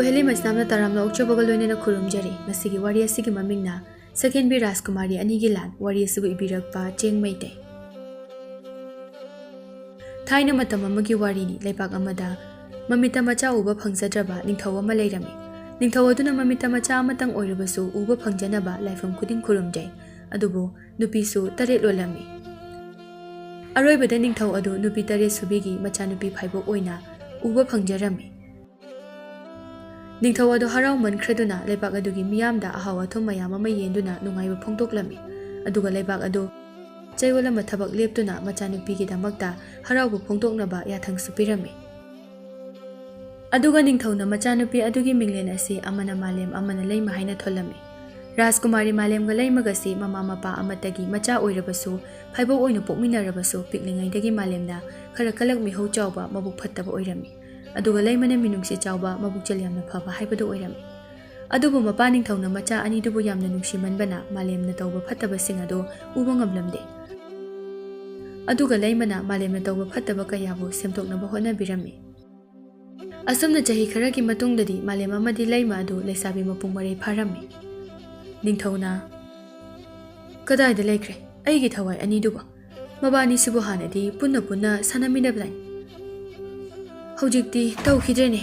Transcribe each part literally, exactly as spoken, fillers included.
Heli ꯃꯩꯁꯅꯥꯝꯅ ꯇꯔꯥꯝꯅ ꯑꯣꯛꯆꯕꯒ ꯂꯣꯏꯅꯅ ꯈꯨꯔꯨꯝꯖꯔꯤ꯫ ꯉꯁꯤꯒꯤ ꯋꯥꯔꯤ ꯑꯁꯤꯒꯤ ꯃꯃꯤꯡꯅ ꯁꯛꯍꯦꯟꯕꯤ ꯔꯥꯖꯀꯨꯃꯥꯔꯤ ꯑꯅꯤꯒꯤ ꯂꯥꯟ꯫ ꯋꯥꯔꯤ ꯑꯁꯤꯕꯨ ꯏꯕꯤꯔꯛꯄ ꯆꯦꯡ ꯃꯩꯇꯩ꯫ ꯊꯥꯏꯅ ꯃꯇꯝ ꯑꯃꯒꯤ ꯋꯥꯔꯤꯅꯤ꯫ ꯂꯩꯕꯥꯛ ꯑꯃꯗ ꯃꯃꯤꯠꯇ ꯃꯆꯥ ꯎꯕ ꯐꯪꯖꯗ꯭ꯔꯕ ꯅꯤꯡꯊꯧ ꯑꯃ ꯂꯩꯔꯝꯃꯤ꯫ ꯅꯤꯡꯊꯧ ꯑꯗꯨꯅ ꯃꯃꯤꯠꯇ ꯃꯆꯥ ꯑꯃꯇꯪ ꯑꯣꯏꯔꯕꯁꯨ ꯎꯕ ꯐꯪꯖꯅꯕ ꯂꯥꯏꯐꯝ ꯈꯨꯗꯤꯡ ꯈꯨꯔꯨꯝꯖꯩ꯫ ꯑꯗꯨꯕꯨ ꯅꯨꯄꯤꯁꯨ ꯇꯔꯦꯠ ꯂꯣꯜꯂꯝꯃꯤ꯫ ꯑꯔꯣꯏꯕꯗ ꯅꯤꯡꯊꯧ ꯑꯗꯨ ꯅꯨꯄꯤ ꯇꯔꯦꯠ ꯁꯨꯕꯤꯒꯤ ꯃꯆꯥꯅꯨꯄꯤ ꯐꯥꯏꯕꯣꯛ ꯑꯣꯏꯅ ꯎꯕ ꯐꯪꯖꯔꯝꯃꯤ꯫ ꯅꯤꯡꯊꯧ ꯑꯗꯨ ꯍꯔꯥꯎꯃꯟꯈ꯭ꯔꯗꯨꯅ ꯂꯩꯕꯥꯛ ꯑꯗꯨꯒꯤ ꯃꯤꯌꯥꯝꯗ ꯑꯍꯥꯎ ꯑꯊꯨꯝ ꯃꯌꯥꯝ ꯑꯃ ꯌꯦꯟꯗꯨꯅ ꯅꯨꯡꯉꯥꯏꯕ ꯐꯣꯡꯗꯣꯛꯂꯝꯃꯤ꯫ ꯑꯗꯨꯒ ꯂꯩꯕꯥꯛ ꯑꯗꯨ ꯆꯌꯣꯜ ꯑꯃ ꯊꯕꯛ ꯂꯦꯞꯇꯨꯅ ꯃꯆꯥꯅꯨꯄꯤꯒꯤꯗꯃꯛꯇ ꯍꯔꯥꯎꯕ ꯐꯣꯡꯗꯣꯛꯅꯕ ꯌꯥꯊꯪꯁꯨ ꯄꯤꯔꯝꯃꯤ꯫ ꯑꯗꯨꯒ ꯅꯤꯡꯊꯧꯅ ꯃꯆꯥꯅꯨꯄꯤ ꯑꯗꯨꯒꯤ ꯃꯤꯡꯂꯦꯟ ꯑꯁꯤ ꯑꯃꯅ ꯃꯥꯂꯦꯝ ꯑꯃꯅ ꯂꯩꯃ ꯍꯥꯏꯅ ꯊꯣꯜꯂꯝꯃꯤ꯫ ꯔꯥꯖꯀꯨꯃꯥꯔꯤ ꯃꯥꯂꯦꯝꯒ ꯂꯩꯃꯒꯁꯤ ꯃꯃꯥ ꯃꯄꯥ ꯑꯃꯠꯇꯒꯤ ꯃꯆꯥ ꯑꯣꯏꯔꯕꯁꯨ, ꯐꯥꯏꯕꯣꯛ ꯑꯣꯏꯅ ꯄꯣꯛꯃꯤꯟꯅꯔꯕꯁꯨ, ꯄꯤꯛꯂꯤꯉꯩꯗꯒꯤ ꯃꯥꯂꯦꯝꯅ ꯈꯔ ꯀꯂꯛ ꯃꯤꯍꯧ ꯆꯥꯎꯕ, ꯃꯕꯨꯛ ꯐꯠꯇꯕ ꯑꯣꯏꯔꯝꯃꯤ꯫ ꯑꯗꯨꯒ ꯂꯩꯃꯅ ꯃꯤꯅꯨꯡꯁꯤ ꯆꯥꯎꯕ, ꯃꯕꯨꯛꯆꯦꯜ ꯌꯥꯝꯅ ꯐꯕ ꯍꯥꯏꯕꯗꯨ ꯑꯣꯏꯔꯝꯃꯤ꯫ ꯑꯗꯨꯕꯨ ꯃꯄꯥ ꯅꯤꯡꯊꯧꯅ ꯃꯆꯥ ꯑꯅꯤꯗꯨꯕꯨ ꯌꯥꯝꯅ ꯅꯨꯡꯁꯤꯃꯟꯕꯅ ꯃꯥꯂꯦꯝꯅ ꯇꯧꯕ ꯐꯠꯇꯕꯁꯤꯡ ꯑꯗꯨ ꯎꯕ ꯉꯝꯂꯝꯗꯦ꯫ ꯑꯗꯨꯒ ꯂꯩꯃꯅ ꯃꯥꯂꯦꯝꯅ ꯇꯧꯕ ꯐꯠꯇꯕ ꯀꯌꯥꯕꯨ ꯁꯦꯝꯗꯣꯛꯅꯕ ꯍꯣꯠꯅꯕꯤꯔꯝꯃꯤ꯫ ꯑꯁꯨꯝꯅ ꯆꯍꯤ ꯈꯔꯒꯤ ꯃꯇꯨꯡꯗꯗꯤ ꯃꯥꯂꯦꯝ ꯑꯃꯗꯤ ꯂꯩꯃ ꯑꯗꯨ ꯂꯩꯁꯥꯕꯤ ꯃꯄꯨꯡ ꯃꯔꯩ ꯐꯥꯔꯝꯃꯤ꯫ ꯅꯤꯡꯊꯧꯅ, "ꯀꯗꯥꯏꯗ ꯂꯩꯈ꯭ꯔꯦ ꯑꯩꯒꯤ ꯊꯋꯥꯏ ꯑꯅꯤꯗꯨꯕꯣ? ꯃꯕꯥꯅꯤꯁꯤꯕꯨ ꯍꯥꯟꯅꯗꯤ ꯄꯨꯟꯅ ꯄꯨꯟꯅ ꯁꯥꯟꯅꯃꯤꯟꯅꯕꯗꯥꯏ? ꯍꯧꯖꯤꯛꯇꯤ ꯇꯧꯈꯤꯗ꯭ꯔꯦꯅꯦ꯫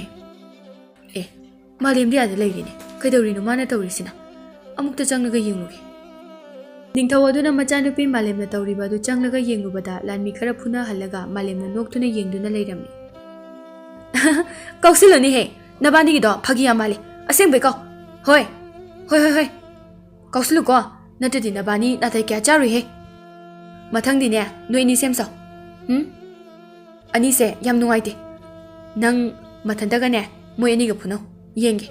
ꯑꯦ, ꯃꯥꯂꯦꯝꯗꯤ ꯑꯥꯗ ꯂꯩꯔꯤꯅꯦ꯫ ꯀꯩꯗꯧꯔꯤꯅꯣ ꯃꯥꯅ ꯇꯧꯔꯤꯁꯤꯅ? ꯑꯃꯨꯛꯇ ꯆꯪꯂꯒ ꯌꯦꯡꯂꯨꯒꯦ꯫" ꯅꯤꯡꯊꯧ ꯑꯗꯨꯅ ꯃꯆꯥꯅꯨꯄꯤ ꯃꯥꯂꯦꯝꯅ ꯇꯧꯔꯤꯕ ꯑꯗꯨ ꯆꯪꯂꯒ ꯌꯦꯡꯂꯨꯕꯗ ꯂꯥꯟꯃꯤ ꯈꯔ ꯐꯨꯅꯍꯜꯂꯒ ꯃꯥꯂꯦꯝꯅ ꯅꯣꯛꯇꯨꯅ ꯌꯦꯡꯗꯨꯅ ꯂꯩꯔꯝꯃꯤ꯫ "ꯀꯥꯎꯁꯤꯜꯂꯨꯅꯦꯍꯦ, ꯅꯕꯥꯅꯤꯒꯤꯗꯣ ꯐꯥꯒꯤ ꯌꯥꯝ ꯃꯥꯜꯂꯦ꯫ ꯑꯁꯦꯡꯕꯩ ꯀꯥꯎ꯫ ꯍꯣꯏ, ꯍꯣꯏ, ꯍꯣꯏ, ꯍꯣꯏ꯫ ꯀꯥꯎꯁꯤꯜꯂꯨꯀꯣ, ꯅꯠꯇ꯭ꯔꯗꯤ ꯅꯕꯥꯅꯤ ꯅꯥꯇꯩ ꯀꯌꯥ ꯆꯥꯔꯣꯏꯍꯦ꯫ ꯃꯊꯪꯗꯤꯅꯦ, ꯅꯣꯏ ꯑꯅꯤ ꯁꯦꯝ ꯁꯥꯎ꯫ ꯎꯝ? ꯑꯅꯤꯁꯦ ꯌꯥꯝ ꯅꯨꯡꯉꯥꯏꯇꯦ꯫ ꯅꯪ ꯃꯊꯟꯇꯒꯅꯦ, ꯃꯣꯏ ꯑꯅꯤꯒ ꯐꯨꯅꯧ꯫ ꯌꯦꯡꯒꯦ꯫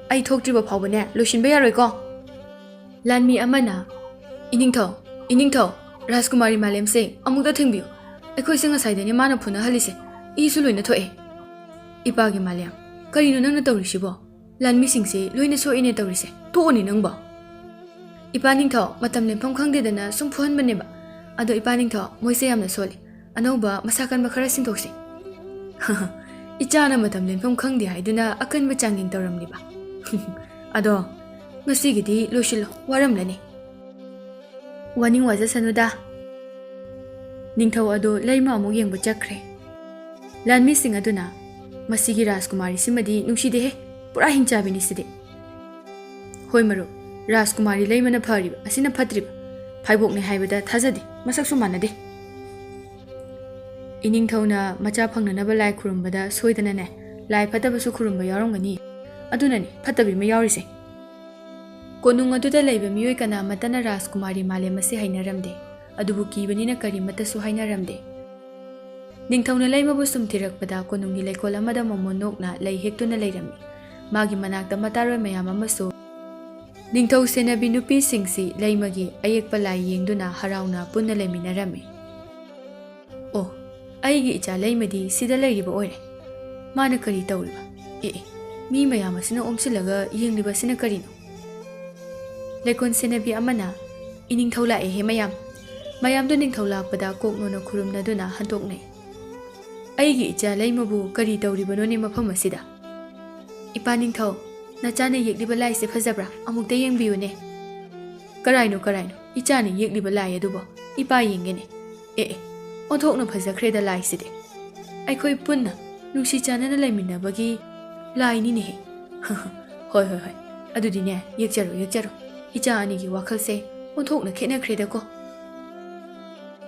ꯑꯩ ꯊꯣꯛꯇ꯭ꯔꯤꯕ ꯐꯥꯎꯕꯅꯦ, ꯂꯣꯏꯁꯤꯟꯕ ꯌꯥꯔꯣꯏꯀꯣ꯫" ꯂꯥꯟꯃꯤ ꯑꯃꯅ, "ꯏꯅꯤꯡꯊꯧ, ꯏꯅꯤꯡꯊꯧ, ꯔꯥꯖꯀꯨꯃꯥꯔꯤ ꯃꯥꯂꯦꯝꯁꯦ ꯑꯃꯨꯛꯇ ꯊꯦꯡꯕꯤꯌꯨ꯫ ꯑꯩꯈꯣꯏꯁꯦ ꯉꯁꯥꯏꯗꯅꯦ ꯃꯥꯅ ꯐꯨꯅꯍꯜꯂꯤꯁꯦ꯫ ꯏꯁꯨ ꯂꯣꯏꯅ ꯊꯣꯛꯑꯦ꯫" "ꯏꯄꯥꯒꯤ ꯃꯥꯂꯦꯝ, ꯀꯔꯤꯅꯣ ꯅꯪꯅ ꯇꯧꯔꯤꯁꯤꯕꯣ? ꯂꯥꯟꯃꯤꯁꯤꯡꯁꯦ ꯂꯣꯏꯅ ꯁꯣꯛꯏꯅꯦ ꯇꯧꯔꯤꯁꯦ꯫ ꯇꯣꯛꯑꯣꯅꯦ ꯅꯪꯕꯣ꯫" "ꯏꯄꯥ ꯅꯤꯡꯊꯧ, ꯃꯇꯝ ꯂꯦꯟꯐꯝ ꯈꯪꯗꯦꯗꯅ ꯁꯨꯝ ꯐꯨꯍꯟꯕꯅꯦꯕ꯫ ꯑꯗꯣ ꯏꯄꯥ ꯅꯤꯡꯊꯧ, ꯃꯣꯏꯁꯦ ꯌꯥꯝꯅ ꯁꯣꯜꯂꯤ꯫ ꯑꯅꯧꯕ ꯃꯁꯥ ꯀꯟꯕ ꯈꯔ ꯁꯤꯟꯊꯣꯛꯁꯤ꯫" ꯏꯆꯥꯅ ꯃꯇꯝ ꯂꯦꯟꯐꯝ ꯈꯪꯗꯦ ꯍꯥꯏꯗꯨꯅ ꯑꯀꯟꯕ ꯆꯥꯡꯌꯦꯡ ꯇꯧꯔꯝꯂꯤꯕ꯫ ꯑꯗꯣ, ꯉꯁꯤꯒꯤꯗꯤ ꯂꯣꯏꯁꯤꯜꯂꯣ, ꯋꯥꯔꯝꯂꯅꯤ꯫ ꯋꯥꯅꯤꯡ ꯋꯥꯖꯁꯅꯨꯗ꯫ ꯅꯤꯡꯊꯧ ꯑꯗꯨ ꯂꯩꯃ ꯑꯃꯨꯛ ꯌꯦꯡꯕ ꯆꯠꯈ꯭ꯔꯦ꯫ ꯂꯥꯟꯃꯤꯁꯤꯡ ꯑꯗꯨꯅ, "ꯃꯁꯤꯒꯤ ꯔꯥꯖꯀꯨꯃꯥꯔꯤꯁꯤꯃꯗꯤ ꯅꯨꯡꯁꯤꯗꯦꯍꯦ, ꯄꯨꯔꯥ ꯍꯤꯡꯆꯥꯕꯤꯅꯤ ꯁꯤꯗꯤ꯫ ꯍꯣꯏ ꯃꯔꯨꯞ, ꯔꯥꯖꯀꯨꯃꯥꯔꯤ ꯂꯩꯃꯅ ꯐꯔꯤꯕ, ꯑꯁꯤꯅ ꯐꯠꯇ꯭ꯔꯤꯕ꯫ ꯐꯥꯏꯕꯣꯛꯅꯦ ꯍꯥꯏꯕꯗ ꯊꯥꯖꯗꯦ, ꯃꯁꯛꯁꯨ ꯃꯥꯟꯅꯗꯦ"꯫ ꯏꯅꯤꯡꯊꯧꯅ ꯃꯆꯥ ꯐꯪꯅꯅꯕ ꯂꯥꯏ ꯈꯨꯔꯨꯝꯕꯗ ꯁꯣꯏꯗꯅꯅꯦ, ꯂꯥꯏ ꯐꯠꯇꯕꯁꯨ ꯈꯨꯔꯨꯝꯕ ꯌꯥꯎꯔꯝꯒꯅꯤ꯫ ꯑꯗꯨꯅꯅꯤ ꯐꯠꯇꯕꯤ ꯑꯃ ꯌꯥꯎꯔꯤꯁꯦ꯫ ꯀꯣꯅꯨꯡ ꯑꯗꯨꯗ ꯂꯩꯕ ꯃꯤꯑꯣꯏ ꯀꯅꯥꯃꯠꯇꯅ ꯔꯥꯖꯀꯨꯃꯥꯔꯤ ꯃꯥꯂꯦꯝ ꯑꯁꯤ ꯍꯩꯅꯔꯝꯗꯦ꯫ ꯑꯗꯨꯕꯨ ꯀꯤꯕꯅꯤꯅ ꯀꯔꯤꯃꯠꯇꯁꯨ ꯍꯥꯏꯅꯔꯝꯗꯦ꯫ ꯅꯤꯡꯊꯧꯅ ꯂꯩꯃꯕꯨ ꯁꯨꯝ ꯊꯤꯔꯛꯄꯗ ꯀꯣꯅꯨꯡꯒꯤ ꯂꯩꯀꯣꯜ ꯑꯃꯗ ꯃꯣꯃꯣꯟ ꯅꯣꯛꯅ ꯂꯩ ꯍꯦꯛꯇꯨꯅ ꯂꯩꯔꯝꯃꯤ꯫ ꯃꯥꯒꯤ ꯃꯅꯥꯛꯇ ꯃꯇꯥꯔꯣꯏ ꯃꯌꯥꯝ ꯑꯃꯁꯨ꯫ ꯅꯤꯡꯊꯧ ꯁꯦꯟꯅꯕꯤ ꯅꯨꯄꯤꯁꯤꯡꯁꯤ ꯂꯩꯃꯒꯤ ꯑꯌꯦꯛꯄ ꯂꯥꯏ ꯌꯦꯡꯗꯨꯅ ꯍꯔꯥꯎꯅ ꯄꯨꯟꯅ ꯂꯩꯃꯤꯟꯅꯔꯝꯃꯤ꯫ "ꯑꯣ, ꯑꯩꯒꯤ ꯏꯆꯥ ꯂꯩꯃꯗꯤ ꯁꯤꯗ ꯂꯩꯔꯤꯕ ꯑꯣꯏꯔꯦ꯫ ꯃꯥꯅ ꯀꯔꯤ ꯇꯧꯔꯤꯕ? ꯑꯦ, ꯑꯦ, ꯃꯤ ꯃꯌꯥꯝ ꯑꯁꯤꯅ ꯑꯣꯝꯁꯤꯜꯂꯒ ꯌꯦꯡꯂꯤꯕ ꯑꯁꯤꯅ ꯀꯔꯤꯅꯣ?" ꯂꯩꯀꯣꯜ ꯁꯦꯟꯅꯕꯤ ꯑꯃꯅ, "ꯏꯅꯤꯡꯊꯧ ꯂꯥꯛꯑꯦꯍꯦ ꯃꯌꯥꯝ"꯫ ꯃꯌꯥꯝꯗꯨ ꯅꯤꯡꯊꯧ ꯂꯥꯛꯄꯗ ꯀꯣꯛ ꯅꯣꯟꯅ ꯈꯨꯔꯨꯝꯅꯗꯨꯅ ꯍꯟꯗꯣꯛꯅꯩ꯫ "ꯑꯩꯒꯤ ꯏꯆꯥ ꯂꯩꯃꯕꯨ ꯀꯔꯤ ꯇꯧꯔꯤꯕꯅꯣꯅꯦ ꯃꯐꯝ ꯑꯁꯤꯗ? ꯏꯄꯥ ꯅꯤꯡꯊꯧ, ꯅꯆꯥꯅ ꯌꯦꯛꯂꯤꯕ ꯂꯥꯏꯁꯦ ꯐꯖꯕ꯭ꯔꯥ? ꯑꯃꯨꯛꯇ ꯌꯦꯡꯕꯤꯌꯨꯅꯦ"꯫ "ꯀꯔꯥꯏꯅꯣ, ꯀꯔꯥꯏꯅꯣ? ꯏꯆꯥꯅ ꯌꯦꯛꯂꯤꯕ ꯂꯥꯏ ꯑꯗꯨꯕꯣ? ꯏꯄꯥ ꯌꯦꯡꯒꯦꯅꯦ꯫ ꯑꯦ, ꯑꯦ, ꯑꯣꯟꯊꯣꯛꯅ ꯐꯖꯈ꯭ꯔꯦꯗ ꯂꯥꯏꯁꯤꯗꯤ꯫ ꯑꯩꯈꯣꯏ ꯄꯨꯟꯅ ꯅꯨꯡꯁꯤ ꯆꯥꯟꯅꯅ ꯂꯩꯃꯤꯟꯅꯕꯒꯤ ꯂꯥꯏꯅꯤꯅꯦꯍꯦ꯫ ꯍꯣꯏ, ꯍꯣꯏ, ꯍꯣꯏ꯫ ꯑꯗꯨꯗꯤꯅꯦ, ꯌꯦꯛꯆꯔꯣ, ꯌꯦꯛꯆꯔꯣ꯫ ꯏꯆꯥ ꯑꯅꯤꯒꯤ ꯋꯥꯈꯜꯁꯦ ꯑꯣꯟꯊꯣꯛꯅ ꯈꯦꯠꯅꯈ꯭ꯔꯦꯗꯀꯣ"꯫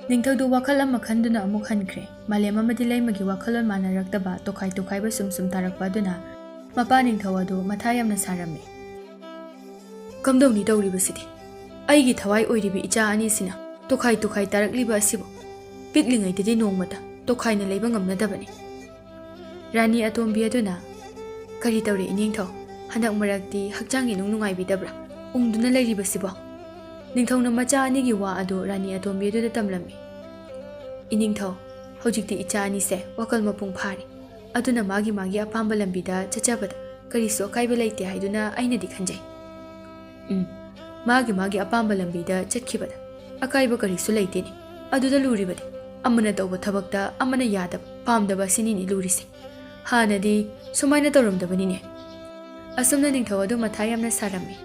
ꯅꯤꯡꯊꯧꯗꯨ ꯋꯥꯈꯜ ꯑꯃ ꯈꯟꯗꯨꯅ ꯑꯃꯨꯛ ꯍꯟꯈ꯭ꯔꯦ꯫ ꯃꯥꯂꯦꯝ ꯑꯃꯗꯤ ꯂꯩꯃꯒꯤ ꯋꯥꯈꯜꯂꯣꯟ ꯃꯥꯟꯅꯔꯛꯇꯕ ꯇꯣꯈꯥꯏ ꯇꯣꯈꯥꯏꯕ ꯁꯨꯝ ꯁꯨꯝ ꯇꯥꯔꯛꯄ ꯑꯗꯨꯅ ꯃꯄꯥ ꯅꯤꯡꯊꯧ ꯑꯗꯨ ꯃꯊꯥ ꯌꯥꯝꯅ ꯁꯥꯔꯝꯃꯤ꯫ "ꯀꯝꯗꯧꯅꯤ ꯇꯧꯔꯤꯕꯁꯤꯗꯤ? ꯑꯩꯒꯤ ꯊꯋꯥꯏ ꯑꯣꯏꯔꯤꯕ ꯏꯆꯥ ꯑꯅꯤꯁꯤꯅ ꯇꯣꯈꯥꯏ ꯇꯣꯈꯥꯏ ꯇꯥꯔꯛꯂꯤꯕ ꯑꯁꯤꯕꯨ ꯄꯤꯛꯂꯤꯉꯩꯗꯗꯤ ꯅꯣꯡꯃꯇ ꯇꯣꯈꯥꯏꯅ ꯂꯩꯕ ꯉꯝꯅꯗꯕꯅꯤ"꯫ ꯔꯥꯅꯤ ꯑꯇꯣꯝꯕꯤ ꯑꯗꯨꯅ, "ꯀꯔꯤ ꯇꯧꯔꯦ ꯏꯅꯤꯡꯊꯧ? ꯍꯟꯗꯛ ꯃꯔꯛꯇꯤ ꯍꯛꯆꯥꯡ ꯏꯅꯨꯡ ꯅꯨꯡꯉꯥꯏꯕꯤꯗꯕ꯭ꯔꯥ? ꯎꯪꯗꯨꯅ ꯂꯩꯔꯤꯕꯁꯤꯕꯣ?" ꯅꯤꯡꯊꯧꯅ ꯃꯆꯥ ꯑꯅꯤꯒꯤ ꯋꯥ ꯑꯗꯨ ꯔꯥꯅꯤ ꯑꯇꯣꯝꯕꯤ ꯑꯗꯨꯗ ꯇꯝꯂꯝꯃꯤ꯫ "ꯏꯅꯤꯡꯊꯧ, ꯍꯧꯖꯤꯛꯇꯤ ꯏꯆꯥ ꯑꯅꯤꯁꯦ ꯋꯥꯈꯜ ꯃꯄꯨꯡ ꯐꯥꯔꯦ꯫ ꯑꯗꯨꯅ ꯃꯥꯒꯤ ꯃꯥꯒꯤ ꯑꯄꯥꯝꯕ ꯂꯝꯕꯤꯗ ꯆꯠꯆꯕꯗ ꯀꯔꯤꯁꯨ ꯑꯀꯥꯏꯕ ꯂꯩꯇꯦ ꯍꯥꯏꯗꯨꯅ ꯑꯩꯅꯗꯤ ꯈꯟꯖꯩ"꯫ "ꯎꯝ, ꯃꯥꯒꯤ ꯃꯥꯒꯤ ꯑꯄꯥꯝꯕ ꯂꯝꯕꯤꯗ ꯆꯠꯈꯤꯕꯗ ꯑꯀꯥꯏꯕ ꯀꯔꯤꯁꯨ ꯂꯩꯇꯦꯅꯦ꯫ ꯑꯗꯨꯗ ꯂꯨꯔꯤꯕꯗꯤ ꯑꯃꯅ ꯇꯧꯕ ꯊꯕꯛꯇ ꯑꯃꯅ ꯌꯥꯗꯕ, ꯄꯥꯝꯗꯕ ꯑꯁꯤꯅꯤꯅꯦ ꯂꯨꯔꯤꯁꯦ꯫ ꯍꯥꯟꯅꯗꯤ ꯁꯨꯃꯥꯏꯅ ꯇꯧꯔꯝꯗꯕꯅꯤꯅꯦ꯫ ꯑꯁꯨꯝꯅ ꯅꯤꯡꯊꯧ ꯑꯗꯨ ꯃꯊꯥ ꯌꯥꯝꯅ ꯁꯥꯔꯝꯃꯤ꯫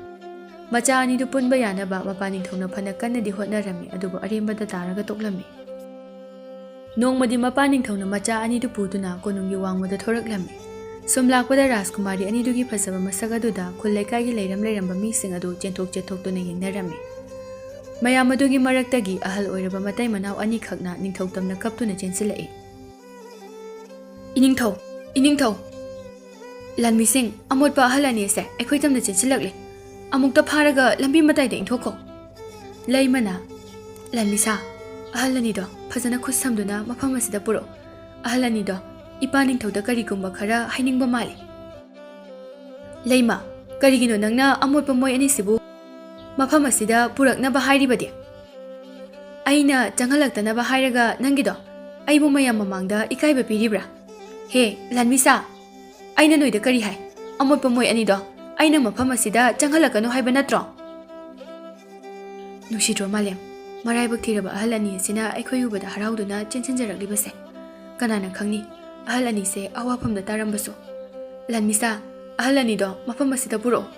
ꯃꯆꯥ ꯑꯅꯤꯗꯨ ꯄꯨꯟꯕ ꯌꯥꯅꯕ ꯃꯄꯥ ꯅꯤꯡꯊꯧꯅ ꯐꯅ ꯀꯟꯅꯗꯤ ꯍꯣꯠꯅꯔꯝꯃꯤ, ꯑꯗꯨꯕꯨ ꯑꯔꯦꯝꯕꯗ ꯇꯥꯔꯒ ꯇꯣꯛꯂꯝꯃꯤ꯫ ꯅꯣꯡꯃꯗꯤ ꯃꯄꯥ ꯅꯤꯡꯊꯧꯅ ꯃꯆꯥ ꯑꯅꯤꯗꯨ ꯄꯨꯗꯨꯅ ꯀꯣꯅꯨꯡꯒꯤ ꯋꯥꯡꯃꯗ ꯊꯣꯔꯛꯂꯝꯃꯤ꯫ ꯁꯨꯝ ꯂꯥꯛꯄꯗ ꯔꯥꯖꯀꯨꯃꯥꯔꯤ ꯑꯅꯤꯗꯨꯒꯤ ꯐꯖꯕ ꯃꯁꯛ ꯑꯗꯨꯗ ꯈꯨꯜ ꯂꯩꯀꯥꯏꯒꯤ ꯂꯩꯔꯝ ꯂꯩꯔꯝꯕ ꯃꯤꯁꯤꯡ ꯑꯗꯨ ꯆꯦꯟꯊꯣꯛ ꯆꯦꯟꯊꯣꯛꯇꯨꯅ ꯌꯦꯡꯅꯔꯝꯃꯤ꯫ ꯃꯌꯥꯝ ꯑꯗꯨꯒꯤ ꯃꯔꯛꯇꯒꯤ ꯑꯍꯜ ꯑꯣꯏꯔꯕ ꯃꯇꯩ ꯃꯅꯥꯎ ꯑꯅꯤꯈꯛꯅ ꯅꯤꯡꯊꯧ ꯇꯝꯅ ꯀꯞꯇꯨꯅ ꯆꯦꯟꯁꯤꯜꯂꯛꯏ꯫ "ꯏꯅꯤꯡꯊꯧ, ꯏꯅꯤꯡꯊꯧ!" "ꯂꯥꯟꯃꯤꯁꯤꯡ, ꯑꯃꯣꯠꯄ ꯑꯍꯜ ꯑꯅꯤ ꯑꯁꯦ ꯑꯩꯈꯣꯏ ꯇꯝꯅ ꯆꯦꯟꯁꯤꯜꯂꯛꯂꯦ꯫ ꯑꯃꯨꯛꯇ ꯐꯥꯔꯒ ꯂꯝꯕꯤ ꯃꯇꯥꯏꯗ ꯏꯟꯊꯣꯛꯈꯣ꯫" ꯂꯩꯃꯅ, "ꯂꯥꯟꯃꯤꯁꯥ, ꯑꯍꯜ ꯑꯅꯤꯗꯣ ꯐꯖꯅ ꯈꯨꯠ ꯁꯝꯗꯨꯅ ꯃꯐꯝ ꯑꯁꯤꯗ ꯄꯨꯔꯛꯎ꯫ ꯑꯍꯜ ꯑꯅꯤꯗꯣ ꯏꯄꯥ ꯅꯤꯡꯊꯧꯗ ꯀꯔꯤꯒꯨꯝꯕ ꯈꯔ ꯍꯥꯏꯅꯤꯡꯕ ꯃꯥꯜꯂꯤ꯫" "ꯂꯩꯃ, ꯀꯔꯤꯒꯤꯅꯣ ꯅꯪꯅ ꯑꯃꯣꯠꯄ ꯃꯣꯏ ꯑꯅꯤꯁꯤꯕꯨ ꯃꯐꯝ ꯑꯁꯤꯗ ꯄꯨꯔꯛꯅꯕ ꯍꯥꯏꯔꯤꯕꯗꯤ? ꯑꯩꯅ ꯆꯪꯍꯜꯂꯛꯇꯅꯕ ꯍꯥꯏꯔꯒ ꯅꯪꯒꯤꯗꯣ ꯑꯩꯕꯨ ꯃꯌꯥꯝ ꯃꯃꯥꯡꯗ ꯏꯀꯥꯏꯕ ꯄꯤꯔꯤꯕ꯭ꯔꯥ? ꯍꯦ, ꯂꯥꯟꯃꯤꯁꯥ, ꯑꯩꯅ ꯅꯣꯏꯗ ꯀꯔꯤ ꯍꯥꯏ? ꯑꯃꯣꯠꯄ ꯃꯣꯏ ꯑꯅꯤꯗꯣ ꯑꯩꯅ ꯃꯐꯝ ꯑꯁꯤꯗ ꯆꯪꯍꯜꯂꯛꯀꯅꯨ ꯍꯥꯏꯕ ꯅꯠꯇ꯭ꯔꯣ?" ꯅꯨꯡꯁꯤꯗ꯭ꯔꯣ ꯃꯥꯂꯦꯝ? ꯃꯔꯥꯏꯕꯛ ꯊꯤꯔꯕ ꯑꯍꯜ ꯑꯅꯤ ꯑꯁꯤꯅ ꯑꯩꯈꯣꯏ ꯎꯕꯗ ꯍꯔꯥꯎꯗꯨꯅ ꯆꯦꯟꯁꯤꯟꯖꯔꯛꯂꯤꯕꯁꯦ꯫ ꯀꯅꯥꯅ ꯈꯪꯅꯤ, ꯑꯍꯜ ꯑꯅꯤꯁꯦ ꯑꯋꯥꯐꯝꯗ ꯇꯥꯔꯝꯕꯁꯨ꯫ "ꯂꯥꯟꯃꯤꯁꯥ, ꯑꯍꯜ ꯑꯅꯤꯗꯣ ꯃꯐꯝ ꯑꯁꯤꯗ ꯄꯨꯔꯛꯑꯣ꯫"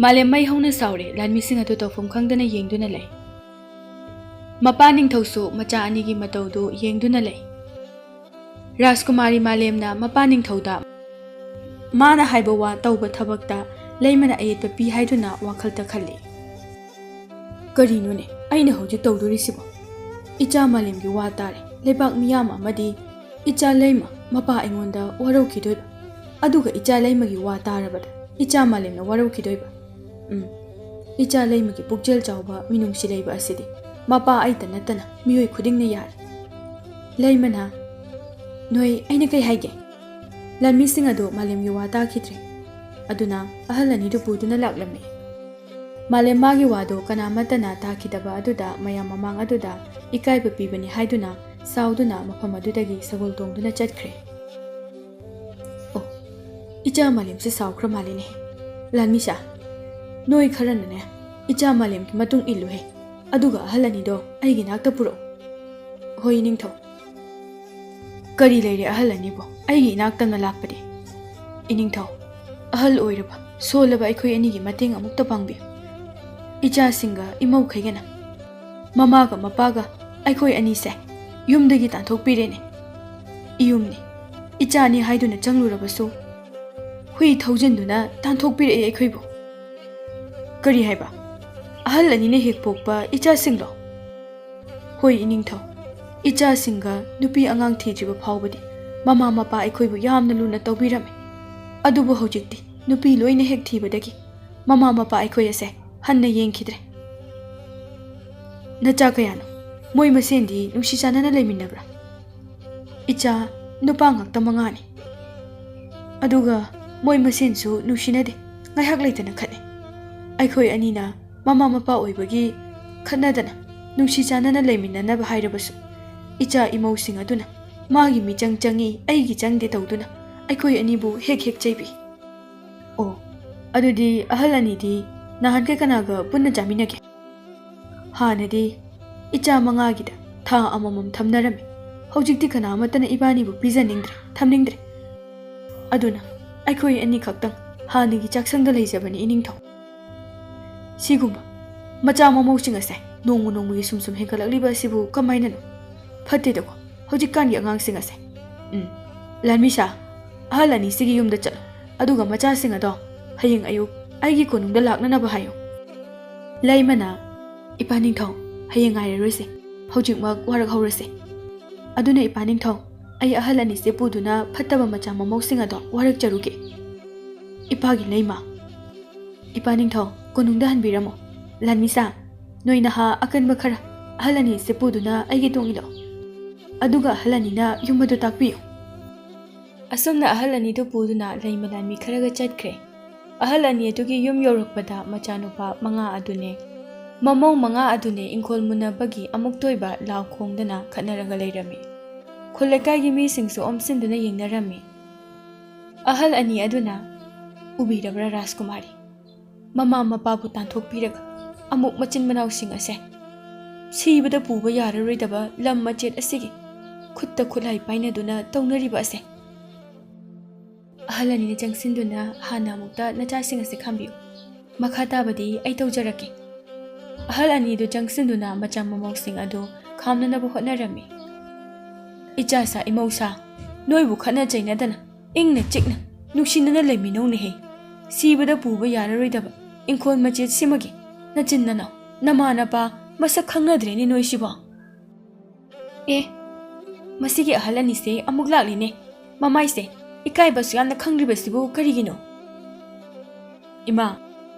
ꯃꯥꯂꯦꯝ ꯃꯩ ꯍꯧꯅ ꯁꯥꯎꯔꯦ꯫ ꯂꯥꯟꯃꯤꯁꯤꯡ ꯑꯗꯨ ꯇꯧꯐꯝ ꯈꯪꯗꯅ ꯌꯦꯡꯗꯨꯅ ꯂꯩ꯫ ꯃꯄꯥ ꯅꯤꯡꯊꯧꯁꯨ ꯃꯆꯥ ꯑꯅꯤꯒꯤ ꯃꯇꯧꯗꯨ ꯌꯦꯡꯗꯨꯅ ꯂꯩ꯫ ꯔꯥꯖꯀꯨꯃꯥꯔꯤ ꯃꯥꯂꯦꯝꯅ ꯃꯄꯥ ꯅꯤꯡꯊꯧꯗ ꯃꯥꯅ ꯍꯥꯏꯕ ꯋꯥ ꯇꯧꯕ ꯊꯕꯛꯇ ꯂꯩꯃꯅ ꯑꯌꯦꯠꯄ ꯄꯤ ꯍꯥꯏꯗꯨꯅ ꯋꯥꯈꯜꯗ ꯈꯜꯂꯤ꯫ "ꯀꯔꯤꯅꯣꯅꯦ ꯑꯩꯅ ꯍꯧꯖꯤꯛ ꯇꯧꯗꯣꯔꯤꯁꯤꯕꯣ? ꯏꯆꯥ ꯃꯥꯂꯦꯝꯒꯤ ꯋꯥ ꯇꯥꯔꯦ꯫ ꯂꯩꯕꯥꯛ ꯃꯤꯌꯥꯝ ꯑꯃꯗꯤ ꯏꯆꯥ ꯂꯩꯃ ꯃꯄꯥ ꯑꯩꯉꯣꯟꯗ ꯋꯥꯔꯧꯈꯤꯗꯣꯏꯕ꯫ ꯑꯗꯨꯒ ꯏꯆꯥ ꯂꯩꯃꯒꯤ ꯋꯥ ꯇꯥꯔꯕꯗ ꯏꯆꯥ ꯃꯥꯂꯦꯝꯅ ꯋꯥꯔꯧꯈꯤꯗꯣꯏꯕ꯫ ꯎꯝ, ꯏꯆꯥ ꯂꯩꯃꯒꯤ ꯄꯨꯛꯆꯦꯜ ꯆꯥꯎꯕ ꯃꯤꯅꯨꯡꯁꯤ ꯂꯩꯕ ꯑꯁꯤꯗꯤ ꯃꯄꯥ ꯑꯩꯇ ꯅꯠꯇꯅ ꯃꯤꯑꯣꯏ ꯈꯨꯗꯤꯡꯅ ꯌꯥꯔꯤ꯫" ꯂꯩꯃꯅ, "ꯅꯣꯏ ꯑꯩꯅ ꯀꯩ ꯍꯥꯏꯒꯦ?" ꯂꯥꯟꯃꯤꯁꯤꯡ ꯑꯗꯨ ꯃꯥꯂꯦꯝꯒꯤ ꯋꯥ ꯇꯥꯈꯤꯗ꯭ꯔꯦ꯫ ꯑꯗꯨꯅ ꯑꯍꯜ ꯑꯅꯤꯗꯨ ꯄꯨꯗꯨꯅ ꯂꯥꯛꯂꯝꯃꯤ꯫ ꯃꯥꯂꯦꯝ ꯃꯥꯒꯤ ꯋꯥꯗꯨ ꯀꯅꯥꯃꯠꯇꯅ ꯇꯥꯈꯤꯗꯕ ꯑꯗꯨꯗ ꯃꯌꯥꯝ ꯃꯃꯥꯡ ꯑꯗꯨꯗ ꯏꯀꯥꯏꯕ ꯄꯤꯕꯅꯤ ꯍꯥꯏꯗꯨꯅ ꯁꯥꯎꯗꯨꯅ ꯃꯐꯝ ꯑꯗꯨꯗꯒꯤ ꯁꯒꯣꯜ ꯇꯣꯡꯗꯨꯅ ꯆꯠꯈ꯭ꯔꯦ꯫ "ꯑꯣ, ꯏꯆꯥ ꯃꯥꯂꯦꯝꯁꯦ ꯁꯥꯎꯈ꯭ꯔ ꯃꯥꯜꯂꯦꯅꯦ꯫ ꯂꯥꯟꯃꯤꯁꯥ, ꯅꯣꯏ ꯈꯔꯅꯅꯦ ꯏꯆꯥ ꯃꯥꯂꯦꯝꯒꯤ ꯃꯇꯨꯡ ꯏꯜꯂꯨꯍꯦ꯫ ꯑꯗꯨꯒ ꯑꯍꯜ ꯑꯅꯤꯗꯣ ꯑꯩꯒꯤ ꯅꯥꯛꯇ ꯄꯨꯔꯛꯎ꯫" "ꯍꯣꯏ, ꯅꯤꯡꯊꯧ꯫" "ꯀꯔꯤ ꯂꯩꯔꯦ ꯑꯍꯜ ꯑꯅꯤꯕꯨ? ꯑꯩꯒꯤ ꯏꯅꯥꯛꯇꯝꯅ ꯂꯥꯛꯄꯗꯤ?" "ꯏꯅꯤꯡꯊꯧ, ꯑꯍꯜ ꯑꯣꯏꯔꯕ, ꯁꯣꯜꯂꯕ ꯑꯩꯈꯣꯏ ꯑꯅꯤꯒꯤ ꯃꯇꯦꯡ ꯑꯃꯨꯛꯇ ꯄꯥꯡꯕꯤꯌꯨ꯫ ꯏꯆꯥꯁꯤꯡꯒ ꯏꯃꯧꯈꯩꯒꯅ ꯃꯃꯥꯒ ꯃꯄꯥꯒ ꯑꯩꯈꯣꯏ ꯑꯅꯤꯁꯦ ꯌꯨꯝꯗꯒꯤ ꯇꯥꯟꯊꯣꯛꯄꯤꯔꯦꯅꯦ꯫ ꯏꯌꯨꯝꯅꯤ, ꯏꯆꯥꯅꯤ ꯍꯥꯏꯗꯨꯅ ꯆꯪꯂꯨꯔꯕꯁꯨ ꯍꯨꯏ ꯊꯧꯖꯤꯟꯗꯨꯅ ꯇꯥꯟꯊꯣꯛꯄꯤꯔꯛꯑꯦ ꯑꯩꯈꯣꯏꯕꯨ꯫" "ꯀꯔꯤ ꯍꯥꯏꯕ? ꯑꯍꯜ ꯑꯅꯤꯅ ꯍꯦꯛ ꯄꯣꯛꯄ ꯏꯆꯥꯁꯤꯡꯂꯣ?" "ꯍꯣꯏ ꯏꯅꯤꯡꯊꯧ, ꯏꯆꯥꯁꯤꯡꯒ ꯅꯨꯄꯤ ꯑꯉꯥꯡ ꯊꯤꯗ꯭ꯔꯤꯕ ꯐꯥꯎꯕꯗꯤ ꯃꯃꯥ ꯃꯄꯥ ꯑꯩꯈꯣꯏꯕꯨ ꯌꯥꯝꯅ ꯂꯨꯅ ꯇꯧꯕꯤꯔꯝꯃꯤ꯫ ꯑꯗꯨꯕꯨ ꯍꯧꯖꯤꯛꯇꯤ ꯅꯨꯄꯤ ꯂꯣꯏꯅ ꯍꯦꯛ ꯊꯤꯕꯗꯒꯤ ꯃꯃꯥ ꯃꯄꯥ ꯑꯩꯈꯣꯏ ꯑꯁꯦ ꯍꯟꯅ ꯌꯦꯡꯈꯤꯗ꯭ꯔꯦ꯫" "ꯅꯆꯥ ꯀꯌꯥꯅꯣ? ꯃꯣꯏ ꯃꯁꯦꯟꯗꯤ ꯅꯨꯡꯁꯤ ꯆꯥꯟꯅꯅ ꯂꯩꯃꯤꯟꯅꯕ꯭ꯔꯥ?" "ꯏꯆꯥ ꯅꯨꯄꯥ ꯉꯥꯛꯇ ꯃꯉꯥꯅꯤ꯫ ꯑꯗꯨꯒ ꯃꯣꯏ ꯃꯁꯦꯟꯁꯨ ꯅꯨꯡꯁꯤꯅꯗꯦ, ꯉꯥꯏꯍꯥꯛ ꯂꯩꯇꯅ ꯈꯠꯅꯩ꯫ ꯑꯩꯈꯣꯏ ꯑꯅꯤꯅ ꯃꯃꯥ ꯃꯄꯥ ꯑꯣꯏꯕꯒꯤ ꯈꯠꯅꯗꯅ ꯅꯨꯡꯁꯤ ꯆꯥꯟꯅꯅ ꯂꯩꯃꯤꯟꯅꯅꯕ ꯍꯥꯏꯔꯕꯁꯨ, ꯏꯆꯥ ꯏꯃꯧꯁꯤꯡ ꯑꯗꯨꯅ ꯃꯥꯒꯤ ꯃꯤꯆꯪ ꯆꯪꯏ, ꯑꯩꯒꯤ ꯆꯪꯗꯦ ꯇꯧꯗꯨꯅ ꯑꯩꯈꯣꯏ ꯑꯅꯤꯕꯨ ꯍꯦꯛ ꯍꯦꯛ ꯆꯩꯕꯤ꯫" "ꯑꯣ, ꯑꯗꯨꯗꯤ ꯑꯍꯜ ꯑꯅꯤꯗꯤ ꯅꯍꯥꯟꯈꯩ ꯀꯅꯥꯒ ꯄꯨꯟꯅ ꯆꯥꯃꯤꯟꯅꯒꯦ?" "ꯍꯥꯟꯅꯗꯤ ꯏꯆꯥ ꯃꯉꯥꯒꯤꯗ ꯊꯥ ꯑꯃꯃꯝ ꯊꯝꯅꯔꯝꯃꯤ꯫ ꯍꯧꯖꯤꯛꯇꯤ ꯀꯅꯥ ꯑꯃꯠꯇꯅ ꯏꯕꯥꯅꯤꯕꯨ ꯄꯤꯖꯅꯤꯡꯗ꯭ꯔꯦ, ꯊꯝꯅꯤꯡꯗ꯭ꯔꯦ꯫ ꯑꯗꯨꯅ ꯑꯩꯈꯣꯏ ꯑꯅꯤꯈꯛꯇꯪ ꯍꯥꯟꯅꯒꯤ ꯆꯥꯛꯁꯪꯗ ꯂꯩꯖꯕꯅꯤ ꯏꯅꯤꯡꯊꯧ꯫" "ꯁꯤꯒꯨꯝꯕ ꯃꯆꯥ ꯃꯃꯧꯁꯤꯡ ꯑꯁꯦ ꯅꯣꯡꯃ ꯅꯣꯡꯃꯒꯤ ꯁꯨꯝ ꯁꯨꯝ ꯍꯦꯟꯒꯠꯂꯛꯂꯤꯕ ꯑꯁꯤꯕꯨ ꯀꯃꯥꯏꯅꯅꯣ? ꯐꯠꯇꯦꯗꯀꯣ ꯍꯧꯖꯤꯛꯀꯥꯟꯒꯤ ꯑꯉꯥꯡꯁꯤꯡ ꯑꯁꯦ꯫" "ꯎꯝ, ꯂꯥꯟꯃꯤꯁꯥ, ꯑꯍꯜ ꯑꯅꯤꯁꯤꯒꯤ ꯌꯨꯝꯗ ꯆꯠꯂꯣ, ꯑꯗꯨꯒ ꯃꯆꯥꯁꯤꯡ ꯑꯗꯣ ꯍꯌꯦꯡ ꯑꯌꯨꯛ ꯑꯩꯒꯤ ꯀꯣꯅꯨꯡꯗ ꯂꯥꯛꯅꯅꯕ ꯍꯥꯏꯌꯨ꯫" ꯂꯩꯃꯅ, "ꯏꯄꯥ ꯅꯤꯡꯊꯧ, ꯍꯌꯦꯡ ꯉꯥꯏꯔꯔꯣꯏꯁꯦ, ꯍꯧꯖꯤꯛꯃꯛ ꯋꯥꯔꯛ ꯍꯧꯔꯁꯦ꯫ ꯑꯗꯨꯅ ꯏꯄꯥ ꯅꯤꯡꯊꯧ, ꯑꯩ ꯑꯍꯜ ꯑꯅꯤꯁꯦ ꯄꯨꯗꯨꯅ ꯐꯠꯇꯕ ꯃꯆꯥ ꯃꯃꯧꯁꯤꯡ ꯑꯗꯣ ꯋꯥꯔꯛꯆꯔꯨꯒꯦ꯫" "ꯏꯄꯥꯒꯤ ꯂꯩꯃ꯫" "ꯏꯄꯥ ꯅꯤꯡꯊꯧ, ꯀꯣꯅꯨꯡꯗ ꯍꯟꯕꯤꯔꯝꯃꯣ꯫ ꯂꯥꯟꯃꯤꯁꯥ, ꯅꯣꯏ ꯅꯍꯥ ꯑꯀꯟꯕ ꯈꯔ ꯑꯍꯜ ꯑꯅꯤꯁꯦ ꯄꯨꯗꯨꯅ ꯑꯩꯒꯤ ꯇꯨꯡ ꯏꯜꯂꯛꯑꯣ꯫ ꯑꯗꯨꯒ ꯑꯍꯜ ꯑꯅꯤꯅ ꯌꯨꯝ ꯑꯗꯨ ꯇꯥꯛꯄꯤꯌꯨ꯫" ꯑꯁꯨꯝꯅ ꯑꯍꯜ ꯑꯅꯤꯗꯨ ꯄꯨꯗꯨꯅ ꯂꯩꯃ ꯂꯥꯟꯃꯤ ꯈꯔꯒ ꯆꯠꯈ꯭ꯔꯦ꯫ ꯑꯍꯜ ꯑꯅꯤ ꯑꯗꯨꯒꯤ ꯌꯨꯝ ꯌꯧꯔꯛꯄꯗ ꯃꯆꯥꯅꯨꯄꯥ ꯃꯉꯥ ꯑꯗꯨꯅꯦ, ꯃꯃꯧ ꯃꯉꯥ ꯑꯗꯨꯅꯦ ꯏꯪꯈꯣꯜ ꯃꯨꯟꯅꯕꯒꯤ ꯑꯃꯨꯛꯇ ꯑꯣꯏꯕ ꯂꯥꯎ ꯈꯣꯡꯗꯅ ꯈꯠꯅꯔꯒ ꯂꯩꯔꯝꯃꯤ꯫ ꯈꯨꯜ ꯂꯩꯀꯥꯏꯒꯤ ꯃꯤꯁꯤꯡꯁꯨ ꯑꯣꯝꯁꯤꯟꯗꯨꯅ ꯌꯦꯡꯅꯔꯝꯃꯤ꯫ ꯑꯍꯜ ꯑꯅꯤ ꯑꯗꯨꯅ, "ꯎꯕꯤꯔꯕ꯭ꯔꯥ ꯔꯥꯖꯀꯨꯃꯥꯔꯤ? ꯃꯃꯥ ꯃꯄꯥꯕꯨ ꯇꯥꯟꯊꯣꯛꯄꯤꯔꯒ ꯑꯃꯨꯛ ꯃꯆꯤꯟ ꯃꯅꯥꯎꯁꯤꯡ ꯑꯁꯦ ꯁꯤꯕꯗ ꯄꯨꯕ ꯌꯥꯔꯔꯣꯏꯗꯕ ꯂꯝ ꯃꯆꯦꯠ ꯑꯁꯤꯒꯤ ꯈꯨꯠꯇ ꯈꯨꯠꯂꯥꯏ ꯄꯥꯏꯅꯗꯨꯅ ꯇꯧꯅꯔꯤꯕ ꯑꯁꯦ? ꯑꯍꯜ ꯑꯅꯤꯅ ꯆꯪꯁꯤꯟꯗꯨꯅ ꯍꯥꯟꯅ ꯑꯃꯨꯛꯇ ꯅꯆꯥꯁꯤꯡ ꯑꯁꯦ ꯈꯥꯝꯕꯤꯌꯨ꯫ ꯃꯈꯥ ꯇꯥꯕꯗꯤ ꯑꯩ ꯇꯧꯖꯔꯛꯀꯦ꯫ ꯑꯍꯜ ꯑꯅꯤꯗꯨ ꯆꯪꯁꯤꯟꯗꯨꯅ ꯃꯆꯥ ꯃꯃꯧꯁꯤꯡ ꯑꯗꯨ ꯈꯥꯝꯅꯅꯕ ꯍꯣꯠꯅꯔꯝꯃꯤ꯫ "ꯏꯆꯥꯁꯥ ꯏꯃꯧꯁꯥ, ꯅꯣꯏꯕꯨ ꯈꯠꯅ ꯆꯩꯅꯗꯅ ꯏꯪꯅ ꯆꯤꯛꯅ ꯅꯨꯡꯁꯤꯅꯅ ꯂꯩꯃꯤꯟꯅꯧꯅꯦꯍꯦ꯫ ꯁꯤꯕꯗ ꯄꯨꯕ ꯌꯥꯔꯔꯣꯏꯗꯕ ꯏꯪꯈꯣꯜ ꯃꯆꯦꯠ ꯁꯤꯃꯒꯤ ꯅꯆꯤꯟ ꯅꯅꯥꯎ, ꯅꯃꯥ ꯅꯄꯥ ꯃꯁꯛ ꯈꯪꯅꯗ꯭ꯔꯦꯅꯦ ꯅꯣꯏꯁꯤꯕꯣ꯫ ꯑꯦ, ꯃꯁꯤꯒꯤ ꯑꯍꯜ ꯑꯅꯤꯁꯦ ꯑꯃꯨꯛ ꯂꯥꯛꯂꯤꯅꯦ꯫ ꯃꯃꯥꯏꯁꯦ ꯏꯀꯥꯏꯕꯁꯨ ꯌꯥꯝꯅ ꯈꯪꯗ꯭ꯔꯤꯕꯁꯤꯕꯨ ꯀꯔꯤꯒꯤꯅꯣ?" "ꯏꯃꯥ,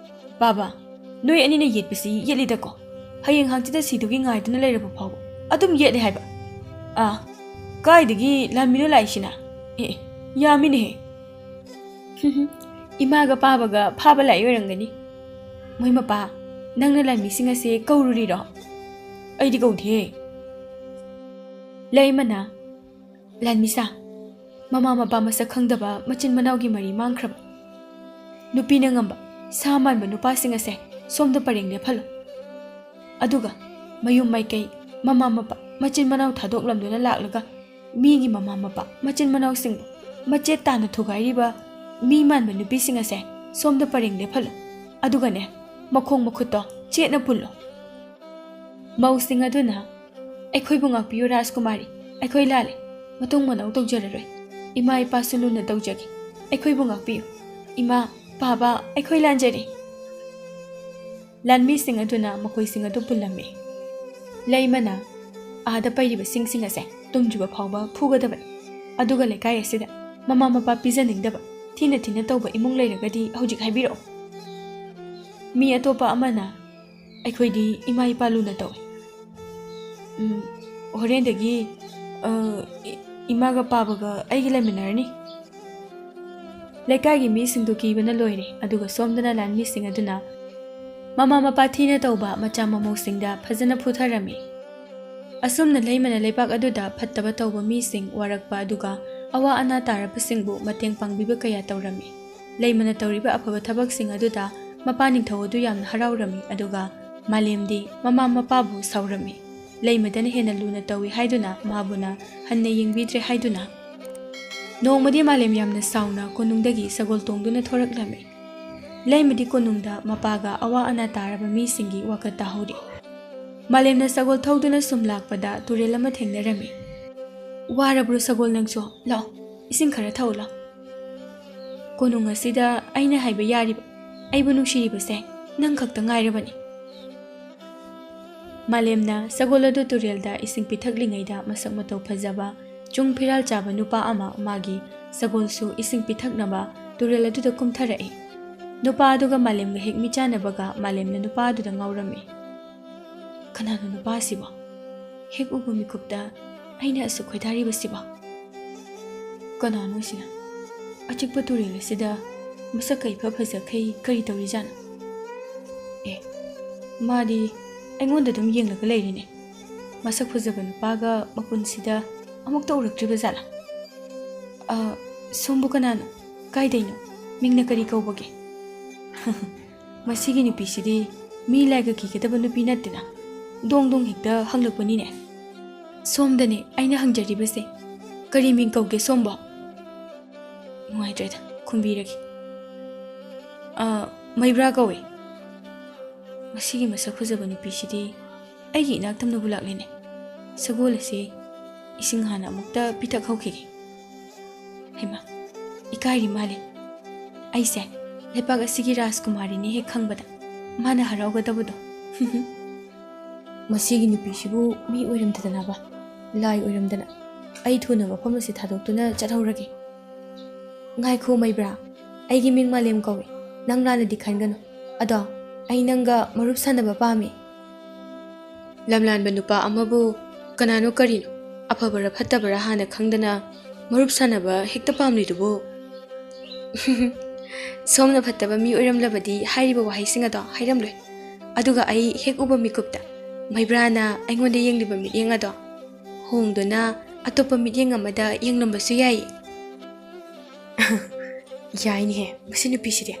ꯕꯥꯕꯥ, ꯅꯣꯏ ꯑꯅꯤꯅ ꯌꯦꯠꯄꯁꯤ ꯌꯦꯠꯂꯤꯗꯀꯣ꯫ ꯍꯌꯦꯡ ꯍꯪꯆꯤꯠꯇ ꯁꯤꯗꯨꯒꯤ ꯉꯥꯏꯗꯨꯅ ꯂꯩꯔꯕ ꯐꯥꯎꯕ ꯑꯗꯨꯝ ꯌꯦꯠꯂꯦ ꯍꯥꯏꯕ꯫ ꯑꯥ, ꯀꯥꯏꯗꯒꯤ ꯂꯥꯟꯃꯤꯅꯣ ꯂꯥꯛꯏꯁꯤꯅ? ꯑꯦ, ꯑꯦ, ꯌꯥꯝꯃꯤꯅꯦꯍꯦ꯫ ꯏꯃꯥꯒ ꯄꯥꯕꯒ ꯐꯥꯕ ꯂꯥꯛꯏ ꯑꯣꯏꯔꯝꯒꯅꯤ꯫ ꯃꯣꯏ ꯃꯄꯥ, ꯅꯪꯅ ꯂꯥꯟꯃꯤꯁꯤꯡ ꯑꯁꯦ ꯀꯧꯔꯨꯔꯤꯔꯣ?" "ꯑꯩꯗꯤ ꯀꯧꯗꯦꯍꯦ꯫" ꯂꯩꯃꯅ, "ꯂꯥꯟꯃꯤꯁꯥ, ꯃꯃꯥ ꯃꯄꯥ ꯃꯁꯛ ꯈꯪꯗꯕ ꯃꯆꯤꯟ ꯃꯅꯥꯎꯒꯤ ꯃꯔꯤ ꯃꯥꯡꯈ꯭ꯔꯕ, ꯅꯨꯄꯤꯅ ꯉꯝꯕ ꯁꯥ ꯃꯥꯟꯕ ꯅꯨꯄꯥꯁꯤꯡ ꯑꯁꯦ ꯁꯣꯝꯗ ꯄꯔꯦꯡ ꯂꯦꯞꯍꯜꯂꯨ꯫ ꯑꯗꯨꯒ ꯃꯌꯨꯝ ꯃꯥꯏꯀꯩ, ꯃꯃꯥ ꯃꯄꯥ ꯃꯆꯤꯟ ꯃꯅꯥꯎ ꯊꯥꯗꯣꯛꯂꯝꯗꯨꯅ ꯂꯥꯛꯂꯒ ꯃꯤꯒꯤ ꯃꯃꯥ ꯃꯄꯥ ꯃꯆꯤꯟ ꯃꯅꯥꯎꯁꯤꯡꯕꯨ ꯃꯆꯦꯠ ꯇꯥꯅ ꯊꯨꯒꯥꯏꯔꯤꯕ ꯃꯤ ꯃꯥꯟꯕ ꯅꯨꯄꯤꯁꯤꯡ ꯑꯁꯦ ꯁꯣꯝꯗ ꯄꯔꯦꯡ ꯂꯦꯞꯍꯜꯂꯨ꯫ ꯑꯗꯨꯒꯅꯦ, ꯃꯈꯣꯡ ꯃꯈꯨꯠꯇꯣ ꯆꯦꯠꯅ ꯄꯨꯜꯂꯨ꯫" ꯃꯧꯁꯤꯡ ꯑꯗꯨꯅ, "ꯑꯩꯈꯣꯏꯕꯨ ꯉꯥꯛꯄꯤꯌꯨ ꯔꯥꯖꯀꯨꯃꯥꯔꯤ, ꯑꯩꯈꯣꯏ ꯂꯥꯜꯂꯦ, ꯃꯇꯨꯡ ꯃꯅꯥꯎ ꯇꯧꯖꯔꯔꯣꯏ꯫ ꯏꯃꯥ ꯏꯄꯥꯁꯨ ꯂꯨꯅ ꯇꯧꯖꯒꯦ, ꯑꯩꯈꯣꯏꯕꯨ ꯉꯥꯛꯄꯤꯌꯨ꯫ ꯏꯃꯥ, ꯄꯥꯕ, ꯑꯩꯈꯣꯏ ꯂꯥꯟꯖꯔꯦ꯫" ꯂꯥꯟꯃꯤꯁꯤꯡ ꯑꯗꯨꯅ ꯃꯈꯣꯏꯁꯤꯡ ꯑꯗꯨ ꯄꯨꯜꯂꯝꯃꯤ꯫ ꯂꯩꯃꯅ, "ꯑꯥꯗ ꯄꯩꯔꯤꯕ ꯁꯤꯡꯁꯤꯡ ꯑꯁꯦ ꯇꯨꯝꯗ꯭ꯔꯤꯕ ꯐꯥꯎꯕ ꯐꯨꯒꯗꯕꯅꯤ꯫ ꯑꯗꯨꯒ ꯂꯩꯀꯥꯏ ꯑꯁꯤꯗ ꯃꯃꯥ ꯃꯄꯥ ꯄꯤꯖꯅꯤꯡꯗꯕ, ꯊꯤꯅ ꯊꯤꯅ ꯇꯧꯕ ꯏꯃꯨꯡ ꯂꯩꯔꯒꯗꯤ ꯍꯧꯖꯤꯛ ꯍꯥꯏꯕꯤꯔꯛꯑꯣ꯫" ꯃꯤ ꯑꯇꯣꯞꯄ ꯑꯃꯅ, "ꯑꯩꯈꯣꯏꯗꯤ ꯏꯃꯥ ꯏꯄꯥ ꯂꯨꯅ ꯇꯧꯏ꯫ ꯎꯝ, ꯍꯣꯔꯦꯟꯗꯒꯤ, ꯑ, ꯏ-, ꯏꯃꯥꯒ ꯄꯥꯕꯒ ꯑꯩꯒ ꯂꯩꯃꯤꯟꯅꯔꯅꯤ꯫" ꯂꯩꯀꯥꯏꯒꯤ ꯃꯤꯁꯤꯡꯗꯨ ꯀꯤꯕꯅ ꯂꯣꯏꯔꯦ, ꯑꯗꯨꯒ ꯁꯣꯝꯗꯅ ꯂꯥꯟꯃꯤꯁꯤꯡ ꯑꯗꯨꯅ ꯃꯃꯥ ꯃꯄꯥ ꯊꯤꯅ ꯇꯧꯕ ꯃꯆꯥ ꯃꯃꯧꯁꯤꯡꯗ ꯐꯖꯅ ꯐꯨꯊꯔꯝꯃꯤ꯫ ꯑꯁꯨꯝꯅ ꯂꯩꯃꯅ ꯂꯩꯕꯥꯛ ꯑꯗꯨꯗ ꯐꯠꯇꯕ ꯇꯧꯕ ꯃꯤꯁꯤꯡ ꯋꯥꯔꯛꯄ ꯑꯗꯨꯒ ꯑꯋꯥ ꯑꯅꯥ ꯇꯥꯔꯕꯁꯤꯡꯕꯨ ꯃꯇꯦꯡ ꯄꯥꯡꯕꯤꯕ ꯀꯌꯥ ꯇꯧꯔꯝꯃꯤ꯫ ꯂꯩꯃꯅ ꯇꯧꯔꯤꯕ ꯑꯐꯕ ꯊꯕꯛꯁꯤꯡ ꯑꯗꯨꯗ ꯃꯄꯥ ꯅꯤꯡꯊꯧ ꯑꯗꯨ ꯌꯥꯝꯅ ꯍꯔꯥꯎꯔꯝꯃꯤ, ꯑꯗꯨꯒ ꯃꯥꯂꯦꯝꯗꯤ ꯃꯃꯥ ꯃꯄꯥꯕꯨ ꯁꯥꯎꯔꯝꯃꯤ꯫ ꯂꯩꯃꯗꯅ ꯍꯦꯟꯅ ꯂꯨꯅ ꯇꯧꯏ ꯍꯥꯏꯗꯨꯅ ꯃꯥꯕꯨꯅ ꯍꯟꯅ ꯌꯦꯡꯕꯤꯗ꯭ꯔꯦ ꯍꯥꯏꯗꯨꯅ꯫ ꯅꯣꯡꯃꯗꯤ ꯃꯥꯂꯦꯝ ꯌꯥꯝꯅ ꯁꯥꯎꯅ ꯀꯣꯅꯨꯡꯗꯒꯤ ꯁꯒꯣꯜ ꯇꯣꯡꯗꯨꯅ ꯊꯣꯔꯛꯂꯝꯃꯤ꯫ ꯂꯩꯃꯗꯤ ꯀꯣꯅꯨꯡꯗ ꯃꯄꯥꯒ ꯑꯋꯥ ꯑꯅꯥ ꯇꯥꯔꯕ ꯃꯤꯁꯤꯡꯒꯤ ꯋꯥꯀꯠ ꯇꯥꯍꯧꯔꯤ꯫ ꯃꯥꯂꯦꯝꯅ ꯁꯒꯣꯜ ꯊꯧꯗꯨꯅ ꯁꯨꯝ ꯂꯥꯛꯄꯗ ꯇꯨꯔꯦꯜ ꯑꯃ ꯊꯦꯡꯅꯔꯝꯃꯤ꯫ "ꯋꯥꯔꯕ꯭ꯔꯣ ꯁꯒꯣꯜ ꯅꯪꯁꯨ? ꯂꯥꯛꯑꯣ, ꯏꯁꯤꯡ ꯈꯔ ꯊꯛꯎ ꯂꯥꯎ꯫ ꯀꯣꯅꯨꯡ ꯑꯁꯤꯗ ꯑꯩꯅ ꯍꯥꯏꯕ ꯌꯥꯔꯤꯕ, ꯑꯩꯕꯨ ꯅꯨꯡꯁꯤꯔꯤꯕꯁꯦ ꯅꯪ ꯈꯛꯇ ꯉꯥꯏꯔꯕꯅꯤ꯫" ꯃꯥꯂꯦꯝꯅ ꯁꯒꯣꯜ ꯑꯗꯨ ꯇꯨꯔꯦꯜꯗ ꯏꯁꯤꯡ ꯄꯤꯊꯛꯂꯤꯉꯩꯗ ꯃꯁꯛ ꯃꯇꯧ ꯐꯖꯕ, ꯆꯨꯡ ꯐꯤꯔꯥꯜ ꯆꯥꯕ ꯅꯨꯄꯥ ꯑꯃ ꯃꯥꯒꯤ ꯁꯒꯣꯜꯁꯨ ꯏꯁꯤꯡ ꯄꯤꯊꯛꯅꯕ ꯇꯨꯔꯦꯜ ꯑꯗꯨꯗ ꯀꯨꯝꯊꯔꯛꯏ꯫ ꯅꯨꯄꯥ ꯑꯗꯨꯒ ꯃꯥꯂꯦꯝꯒ ꯍꯦꯛ ꯃꯤꯆꯥꯟꯅꯕꯒ ꯃꯥꯂꯦꯝꯅ ꯅꯨꯄꯥ ꯑꯗꯨꯗ ꯉꯥꯎꯔꯝꯃꯤ꯫ "ꯀꯅꯥꯅꯣ ꯅꯨꯄꯥ ꯑꯁꯤꯕꯣ? ꯍꯦꯛ ꯎꯕ ꯃꯤꯀꯨꯞꯇ ꯑꯩꯅ ꯑꯁꯨꯛ ꯈꯣꯏꯗꯥꯔꯤꯕꯁꯤꯕꯣ? ꯀꯅꯥꯅꯣ ꯑꯁꯤꯅ ꯑꯆꯤꯛꯄ ꯇꯨꯔꯦꯜ ꯑꯁꯤꯗ ꯃꯁꯛꯀ ꯏꯐ ꯐꯖꯈꯩ ꯀꯔꯤ ꯇꯧꯔꯤꯖꯥꯠꯅꯣ? ꯑꯦ, ꯃꯥꯗꯤ ꯑꯩꯉꯣꯟꯗ ꯑꯗꯨꯝ ꯌꯦꯡꯂꯒ ꯂꯩꯔꯤꯅꯦ꯫ ꯃꯁꯛ ꯐꯖꯕ ꯅꯨꯄꯥꯒ ꯃꯄꯨꯟꯁꯤꯗ ꯑꯃꯨꯛꯇ ꯎꯔꯛꯇ꯭ꯔꯤꯕ ꯖꯥꯠꯂꯥ? ꯑ, ꯁꯣꯝꯕꯨ ꯀꯅꯥꯅꯣ? ꯀꯥꯏꯗꯩꯅꯣ? ꯃꯤꯡꯅ ꯀꯔꯤ ꯀꯧꯕꯒꯦ?" "ꯃꯁꯤꯒꯤ ꯅꯨꯄꯤꯁꯤꯗꯤ ꯃꯤ ꯂꯥꯏꯒ ꯀꯤꯒꯗꯕ ꯅꯨꯄꯤ ꯅꯠꯇꯦꯅ, ꯗꯣꯡ ꯗꯣꯡ ꯍꯦꯛꯇ ꯍꯪꯂꯛꯄꯅꯤꯅꯦ꯫ ꯁꯣꯝꯗꯅꯦ ꯑꯩꯅ ꯍꯪꯖꯔꯤꯕꯁꯦ, ꯀꯔꯤ ꯃꯤꯡ ꯀꯧꯒꯦ ꯁꯣꯝꯕꯣ?" ꯅꯨꯡꯉꯥꯏꯇ꯭ꯔꯦꯗ, ꯈꯨꯝꯕꯤꯔꯒꯦ꯫ "ꯑ, ꯃꯩꯕ꯭ꯔꯥ ꯀꯧꯋꯦ꯫" ꯃꯁꯤꯒꯤ ꯃꯁꯛ ꯐꯖꯕ ꯅꯨꯄꯤꯁꯤꯗꯤ ꯑꯩꯒꯤ ꯏꯅꯥꯛꯇꯝꯅꯕꯨ ꯂꯥꯛꯂꯦꯅꯦ꯫ ꯁꯒꯣꯜ ꯑꯁꯤ ꯏꯁꯤꯡ ꯍꯥꯟꯅ ꯑꯃꯨꯛꯇ ꯄꯤꯊꯛꯍꯧꯈꯤꯒꯦ꯫ ꯍꯩꯃꯥ, ꯏꯀꯥꯏꯔꯤ ꯃꯥꯜꯂꯦ꯫ ꯑꯩꯁꯦ ꯂꯩꯄꯥꯛ ꯑꯁꯤꯒꯤ ꯔꯥꯖꯀꯨꯃꯥꯔꯤꯅꯤ ꯍꯦꯛ ꯈꯪꯕꯗ ꯃꯥꯅ ꯍꯔꯥꯎꯒꯗꯕꯗꯣ꯫ ꯃꯁꯤꯒꯤ ꯅꯨꯄꯤꯁꯤꯕꯨ ꯃꯤ ꯑꯣꯏꯔꯝꯗꯗꯅꯕ, ꯂꯥꯏ ꯑꯣꯏꯔꯝꯗꯅ꯫ ꯑꯩ ꯊꯨꯅ ꯃꯐꯝ ꯑꯁꯤ ꯊꯥꯗꯣꯛꯇꯨꯅ ꯆꯠꯍꯧꯔꯒꯦ꯫ ꯉꯥꯏꯈꯣ ꯃꯩꯕ꯭ꯔꯥ, ꯑꯩꯒꯤ ꯃꯤꯡ ꯃꯥꯂꯦꯝ ꯀꯧꯏ꯫ ꯅꯪ ꯂꯥꯟꯅꯗꯤ ꯈꯟꯒꯅꯨ꯫ ꯑꯗꯣ ꯑꯩ ꯅꯪꯒ ꯃꯔꯨꯞ ꯁꯥꯟꯅꯕ ꯄꯥꯝꯃꯤ꯫ ꯂꯝꯂꯥꯟꯕ ꯅꯨꯄꯥ ꯑꯃꯕꯨ ꯀꯅꯥꯅꯣ ꯀꯔꯤꯅꯣ, ꯑꯐꯕꯔꯥ ꯐꯠꯇꯕꯔꯥ ꯍꯥꯟꯅ ꯈꯪꯗꯅ ꯃꯔꯨꯞ ꯁꯥꯟꯅꯕ ꯍꯦꯛꯇ ꯄꯥꯝꯂꯤꯗꯨꯕꯨ? ꯁꯣꯝꯅ ꯐꯠꯇꯕ ꯃꯤ ꯑꯣꯏꯔꯝꯂꯕꯗꯤ ꯍꯥꯏꯔꯤꯕ ꯋꯥꯍꯩꯁꯤꯡ ꯑꯗꯣ ꯍꯥꯏꯔꯝꯂꯣꯏ꯫ ꯑꯗꯨꯒ ꯑꯩ ꯍꯦꯛ ꯎꯕ ꯃꯤꯀꯨꯞꯇ ꯃꯩꯕ꯭ꯔꯥꯅ ꯑꯩꯉꯣꯟꯗ ꯌꯦꯡꯂꯤꯕ ꯃꯤꯠꯌꯦꯡ ꯑꯗꯣ ꯍꯣꯡꯗꯨꯅ ꯑꯇꯣꯞꯄ ꯃꯤꯠꯌꯦꯡ ꯑꯃꯗ ꯌꯦꯡꯂꯝꯕꯁꯨ ꯌꯥꯏ꯫ ꯌꯥꯏꯅꯦꯍꯦ, ꯃꯁꯤ ꯅꯨꯄꯤꯁꯤꯗꯤ꯫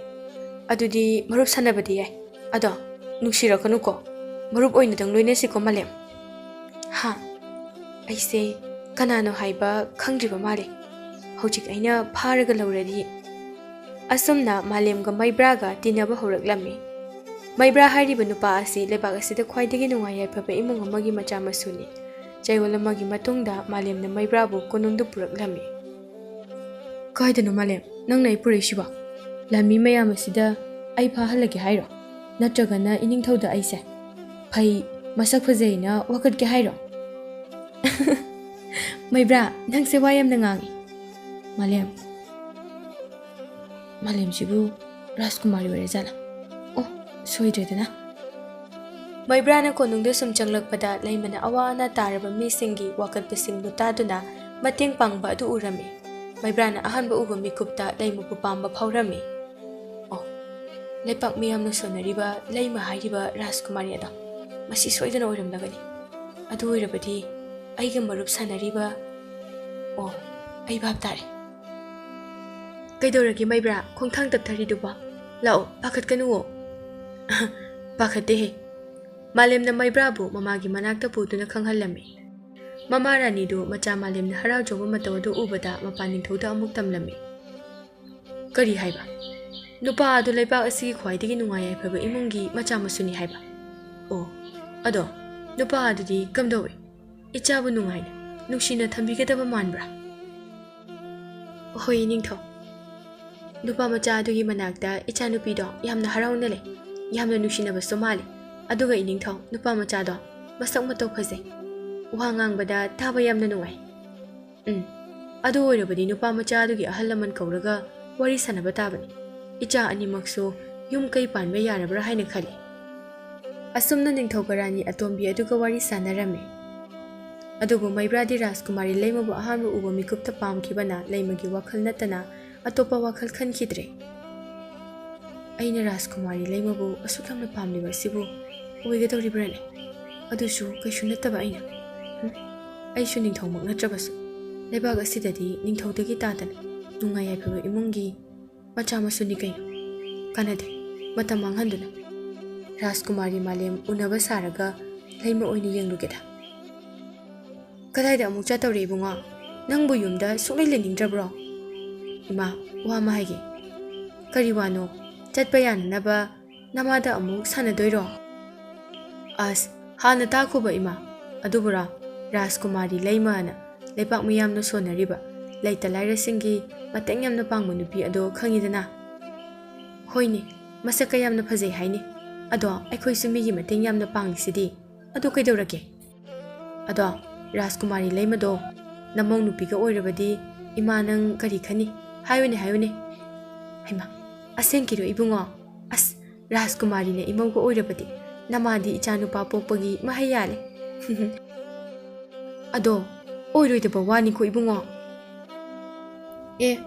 ꯑꯗꯨꯗꯤ ꯃꯔꯨꯞ ꯁꯥꯟꯅꯕꯗꯤ ꯌꯥꯏ꯫ ꯑꯗꯣ ꯅꯨꯡꯁꯤꯔꯛꯀꯅꯨꯀꯣ, ꯃꯔꯨꯞ ꯑꯣꯏꯅꯗꯪ ꯂꯣꯏꯅꯁꯤꯀꯣ, ꯃꯥꯂꯦꯝ꯫ ꯍꯥ? ꯑꯩꯁꯦ ꯀꯅꯥꯅꯣ ꯍꯥꯏꯕ ꯈꯪꯗ꯭ꯔꯤꯕ ꯃꯥꯜꯂꯦ꯫ ꯍꯧꯖꯤꯛ ꯑꯩꯅ ꯐꯥꯔꯒ ꯂꯧꯔꯗꯤ꯫ ꯑꯁꯨꯝꯅ ꯃꯥꯂꯦꯝꯒ ꯃꯩꯕ꯭ꯔꯥꯒ ꯇꯤꯟꯅꯕ ꯍꯧꯔꯛꯂꯝꯃꯤ꯫ ꯃꯩꯕ꯭ꯔꯥ ꯍꯥꯏꯔꯤꯕ ꯅꯨꯄꯥ ꯑꯁꯤ ꯂꯩꯕꯥꯛ ꯑꯁꯤꯗ ꯈ꯭ꯋꯥꯏꯗꯒꯤ ꯅꯨꯡꯉꯥꯏ ꯌꯥꯏꯐꯕ ꯏꯃꯨꯡ ꯑꯃꯒꯤ ꯃꯆꯥ ꯃꯁꯨꯅꯤ꯫ ꯆꯌꯣꯜ ꯑꯃꯒꯤ ꯃꯇꯨꯡꯗ ꯃꯥꯂꯦꯝꯅ ꯃꯩꯕ꯭ꯔꯥꯕꯨ ꯀꯣꯅꯨꯡꯗ ꯄꯨꯔꯛꯂꯝꯃꯤ꯫ "ꯀꯥꯏꯗꯅꯣ ꯃꯥꯂꯦꯝ, ꯅꯪꯅ ꯑꯩ ꯄꯨꯔꯛꯏꯁꯤꯕꯣ? ꯂꯥꯟꯃꯤ ꯃꯌꯥꯝ ꯑꯁꯤꯗ ꯑꯩ ꯐꯥꯍꯜꯂꯒꯦ ꯍꯥꯏꯔꯣ? ꯅꯠꯇ꯭ꯔꯒꯅ ꯏꯅꯤꯡꯊꯧꯗ ꯑꯩꯁꯦ ꯐꯩ, ꯃꯁꯛ ꯐꯖꯩꯅ ꯋꯥꯀꯠꯀꯦ ꯍꯥꯏꯔꯣ?" "ꯃꯩꯕ꯭ꯔꯥ, ꯅꯪꯁꯦ ꯋꯥ ꯌꯥꯝꯅ ꯉꯥꯡꯉꯤ꯫ ꯃꯥꯂꯦꯝ, ꯃꯥꯂꯦꯝꯁꯤꯕꯨ ꯔꯥꯖꯀꯨꯃꯥꯔꯤ ꯑꯣꯏꯔꯖꯥꯠꯂꯥ? ꯑꯣ, ꯁꯣꯏꯗ꯭ꯔꯦꯗꯅ꯫" ꯃꯩꯕ꯭ꯔꯥꯅ ꯀꯣꯅꯨꯡꯗ ꯁꯨꯝ ꯆꯪꯂꯛꯄꯗ ꯂꯩꯃꯅ ꯑꯋꯥ ꯑꯅꯥ ꯇꯥꯔꯕ ꯃꯤꯁꯤꯡꯒꯤ ꯋꯥꯀꯠꯄꯁꯤꯡꯕꯨ ꯇꯥꯗꯨꯅ ꯃꯇꯦꯡ ꯄꯥꯡꯕ ꯑꯗꯨ ꯎꯔꯝꯃꯤ꯫ ꯃꯩꯕ꯭ꯔꯥꯅ ꯑꯍꯥꯟꯕ ꯎꯕ ꯃꯤꯀꯨꯞꯇ ꯂꯩꯃꯕꯨ ꯄꯥꯝꯕ ꯐꯥꯎꯔꯝꯃꯤ꯫ "ꯑꯣ, ꯂꯩꯄꯥꯛ ꯃꯤꯌꯥꯝꯅ ꯁꯣꯟꯅꯔꯤꯕ ꯂꯩꯃ ꯍꯥꯏꯔꯤꯕ ꯔꯥꯖꯀꯨꯃꯥꯔꯤ ꯑꯗꯣ ꯃꯁꯤ ꯁꯣꯏꯗꯅ ꯑꯣꯏꯔꯝꯂꯒꯅꯤ꯫ ꯑꯗꯨ ꯑꯣꯏꯔꯕꯗꯤ ꯑꯩꯒ ꯃꯔꯨꯞ ꯁꯥꯟꯅꯔꯤꯕ, ꯑꯣ, ꯑꯩ ꯚꯥꯞ ꯇꯥꯔꯦ꯫" "ꯀꯩꯗꯧꯔꯒꯦ ꯃꯩꯕ꯭ꯔꯥ, ꯈꯣꯡꯊꯥꯡ ꯇꯞꯊꯔꯤꯗꯨꯕꯣ? ꯂꯥꯛꯑꯣ, ꯄꯥꯈꯠꯀꯅꯨꯋꯣ꯫" "ꯄꯥꯈꯠꯇꯦꯍꯦ꯫" ꯃꯥꯂꯦꯝꯅ ꯃꯩꯕ꯭ꯔꯥꯕꯨ ꯃꯃꯥꯒꯤ ꯃꯅꯥꯛꯇ ꯄꯨꯗꯨꯅ ꯈꯪꯍꯜꯂꯝꯃꯤ꯫ ꯃꯃꯥ ꯔꯥꯅꯤꯗꯨ ꯃꯆꯥ ꯃꯥꯂꯦꯝꯅ ꯍꯔꯥꯎꯖꯕ ꯃꯇꯧ ꯑꯗꯨ ꯎꯕꯗ ꯃꯄꯥ ꯅꯤꯡꯊꯧꯗ ꯑꯃꯨꯛ ꯇꯝꯂꯝꯃꯤ꯫ "ꯀꯔꯤ ꯍꯥꯏꯕ? ꯅꯨꯄꯥ ꯑꯗꯨ ꯂꯩꯕꯥꯛ ꯑꯁꯤꯒꯤ ꯈ꯭ꯋꯥꯏꯗꯒꯤ ꯅꯨꯡꯉꯥꯏ ꯌꯥꯏꯐꯕ ꯏꯃꯨꯡꯒꯤ ꯃꯆꯥ ꯃꯁꯨꯅꯤ ꯍꯥꯏꯕ? ꯑꯣ, ꯑꯗꯣ ꯅꯨꯄꯥ ꯑꯗꯨꯗꯤ ꯀꯝꯗꯧꯏ? ꯏꯆꯥꯕꯨ ꯅꯨꯡꯉꯥꯏꯅ, ꯅꯨꯡꯁꯤꯅ ꯊꯝꯕꯤꯒꯗꯕ ꯃꯥꯟꯕ꯭ꯔꯥ?" "ꯍꯣꯏ, ꯏꯅꯤꯡꯊꯧ꯫ ꯅꯨꯄꯥ ꯃꯆꯥ ꯑꯗꯨꯒꯤ ꯃꯅꯥꯛꯇ ꯏꯆꯥꯅꯨꯄꯤꯗꯣ ꯌꯥꯝꯅ ꯍꯔꯥꯎꯅ ꯂꯩ, ꯌꯥꯝꯅ ꯅꯨꯡꯁꯤꯅꯕꯁꯨ ꯃꯥꯜꯂꯤ꯫ ꯑꯗꯨꯒ ꯏꯅꯤꯡꯊꯧ, ꯅꯨꯄꯥ ꯃꯆꯥꯗꯣ ꯃꯁꯛ ꯃꯇꯧ ꯐꯖꯩ, ꯋꯥ ꯉꯥꯡꯕꯗ ꯇꯥꯕ ꯌꯥꯝꯅ ꯅꯨꯡꯉꯥꯏ꯫ ꯎꯝ, ꯑꯗꯨ ꯑꯣꯏꯔꯕꯗꯤ ꯅꯨꯄꯥ ꯃꯆꯥ ꯑꯗꯨꯒꯤ ꯑꯍꯜ ꯂꯃꯟ ꯀꯧꯔꯒ ꯋꯥꯔꯤ ꯁꯥꯟꯅꯕ ꯇꯥꯕꯅꯤ꯫ ꯏꯆꯥ ꯑꯅꯤꯃꯛꯁꯨ ꯌꯨꯝ ꯀꯩ ꯄꯥꯟꯕ ꯌꯥꯔꯕ꯭ꯔꯥ ꯍꯥꯏꯅ ꯈꯜꯂꯤ꯫" ꯑꯁꯨꯝꯅ ꯅꯤꯡꯊꯧꯒ ꯔꯥꯅꯤ ꯑꯇꯣꯝꯕꯤ ꯑꯗꯨꯒ ꯋꯥꯔꯤ ꯁꯥꯟꯅꯔꯝꯃꯤ꯫ ꯑꯗꯨꯕꯨ ꯃꯩꯕ꯭ꯔꯥꯗꯤ ꯔꯥꯖꯀꯨꯃꯥꯔꯤ ꯂꯩꯃꯕꯨ ꯑꯍꯥꯟꯕ ꯎꯕ ꯃꯤꯀꯨꯞꯇ ꯄꯥꯝꯈꯤꯕꯅ ꯂꯩꯃꯒꯤ ꯋꯥꯈꯜ ꯅꯠꯇꯅ ꯑꯇꯣꯞꯄ ꯋꯥꯈꯜ ꯈꯟꯈꯤꯗ꯭ꯔꯦ꯫ "ꯑꯩꯅ ꯔꯥꯖꯀꯨꯃꯥꯔꯤ ꯂꯩꯃꯕꯨ ꯑꯁꯨꯛ ꯌꯥꯝꯅ ꯄꯥꯝꯂꯤꯕ ꯑꯁꯤꯕꯨ ꯑꯣꯏꯒꯗꯧꯔꯤꯕ꯭ꯔꯥꯅꯦ? ꯑꯗꯨꯁꯨ ꯀꯩꯁꯨ ꯅꯠꯇꯕ ꯑꯩꯅ꯫ ꯍꯨꯝ, ꯑꯩꯁꯨ ꯅꯤꯡꯊꯧꯃꯛ ꯅꯠꯇ꯭ꯔꯕꯁꯨ ꯂꯩꯕꯥꯛ ꯑꯁꯤꯗꯗꯤ ꯅꯤꯡꯊꯧꯗꯒꯤ ꯇꯥꯗꯅ ꯅꯨꯡꯉꯥꯏ ꯌꯥꯏꯐꯕ ꯏꯃꯨꯡꯒꯤ ꯃꯆꯥ ꯃꯁꯨꯅꯤ ꯀꯩꯅꯣ꯫ ꯀꯥꯟꯅꯗꯦ, ꯃꯇꯝ ꯃꯥꯡꯍꯟꯗꯨꯅ ꯔꯥꯖꯀꯨꯃꯥꯔꯤ ꯃꯥꯂꯦꯝ ꯎꯅꯕ ꯁꯥꯔꯒ ꯂꯩꯃ ꯑꯣꯏꯅ ꯌꯦꯡꯂꯨꯒꯦꯗ꯫" "ꯀꯗꯥꯏꯗ ꯑꯃꯨꯛ ꯆꯠꯇꯧꯔꯦ ꯏꯕꯨꯡꯉꯣ? ꯅꯪꯕꯨ ꯌꯨꯝꯗ ꯁꯨꯛꯂꯩ ꯂꯩꯅꯤꯡꯗ꯭ꯔꯕ꯭ꯔꯣ?" "ꯏꯃꯥ, ꯋꯥ ꯑꯃ ꯍꯥꯏꯒꯦ꯫" "ꯀꯔꯤ ꯋꯥꯅꯣ? ꯆꯠꯄ ꯌꯥꯅꯅꯕ ꯅꯃꯥꯗ ꯑꯃꯨꯛ ꯁꯥꯟꯅꯗꯣꯏꯔꯣ?" "ꯑꯁ, ꯍꯥꯟꯅ ꯇꯥꯈꯣꯕ ꯏꯃꯥ꯫ ꯑꯗꯨꯕꯨꯔꯥ, ꯔꯥꯖꯀꯨꯃꯥꯔꯤ ꯂꯩꯃ ꯑꯅ ꯂꯩꯄꯥꯛ ꯃꯤꯌꯥꯝꯅ ꯁꯣꯟꯅꯔꯤꯕ ꯂꯩꯇ ꯂꯥꯏꯔꯁꯤꯡꯒꯤ ꯃꯇꯦꯡ ꯌꯥꯝꯅ ꯄꯥꯡꯕ ꯅꯨꯄꯤ ꯑꯗꯣ ꯈꯪꯉꯤꯗꯅ?" "ꯍꯣꯏꯅꯦ, ꯃꯁꯛꯀ ꯌꯥꯝꯅ ꯐꯖꯩ ꯍꯥꯏꯅꯦ꯫ ꯑꯗꯣ ꯑꯩꯈꯣꯏꯁꯨ ꯃꯤꯒꯤ ꯃꯇꯦꯡ ꯌꯥꯝꯅ ꯄꯥꯡꯂꯤꯁꯤꯗꯤ꯫ ꯑꯗꯨ ꯀꯩꯗꯧꯔꯒꯦ? ꯑꯗꯣ ꯔꯥꯖꯀꯨꯃꯥꯔꯤ ꯂꯩꯃꯗꯣ ꯅꯃꯧ ꯅꯨꯄꯤꯒ ꯑꯣꯏꯔꯕꯗꯤ ꯏꯃꯥ ꯅꯪ ꯀꯔꯤ ꯈꯟꯅꯤ? ꯍꯥꯏꯌꯨꯅꯦ, ꯍꯥꯏꯌꯨꯅꯦ꯫" "ꯍꯩꯃꯥ, ꯑꯁꯦꯡꯀꯤꯔꯣ ꯏꯕꯨꯡꯉꯣ? ꯑꯁ, ꯔꯥꯖꯀꯨꯃꯥꯔꯤꯅ ꯏꯃꯧꯒ ꯑꯣꯏꯔꯕꯗꯤ ꯅꯃꯥꯗꯤ ꯏꯆꯥ ꯅꯨꯄꯥ ꯄꯣꯛꯄꯒꯤ ꯃꯍꯩ ꯌꯥꯜꯂꯦ꯫" "ꯑꯗꯣ ꯑꯣꯏꯔꯣꯏꯗꯕ ꯋꯥꯅꯤꯀꯣ ꯏꯕꯨꯡꯉꯣ꯫ ꯑꯦ,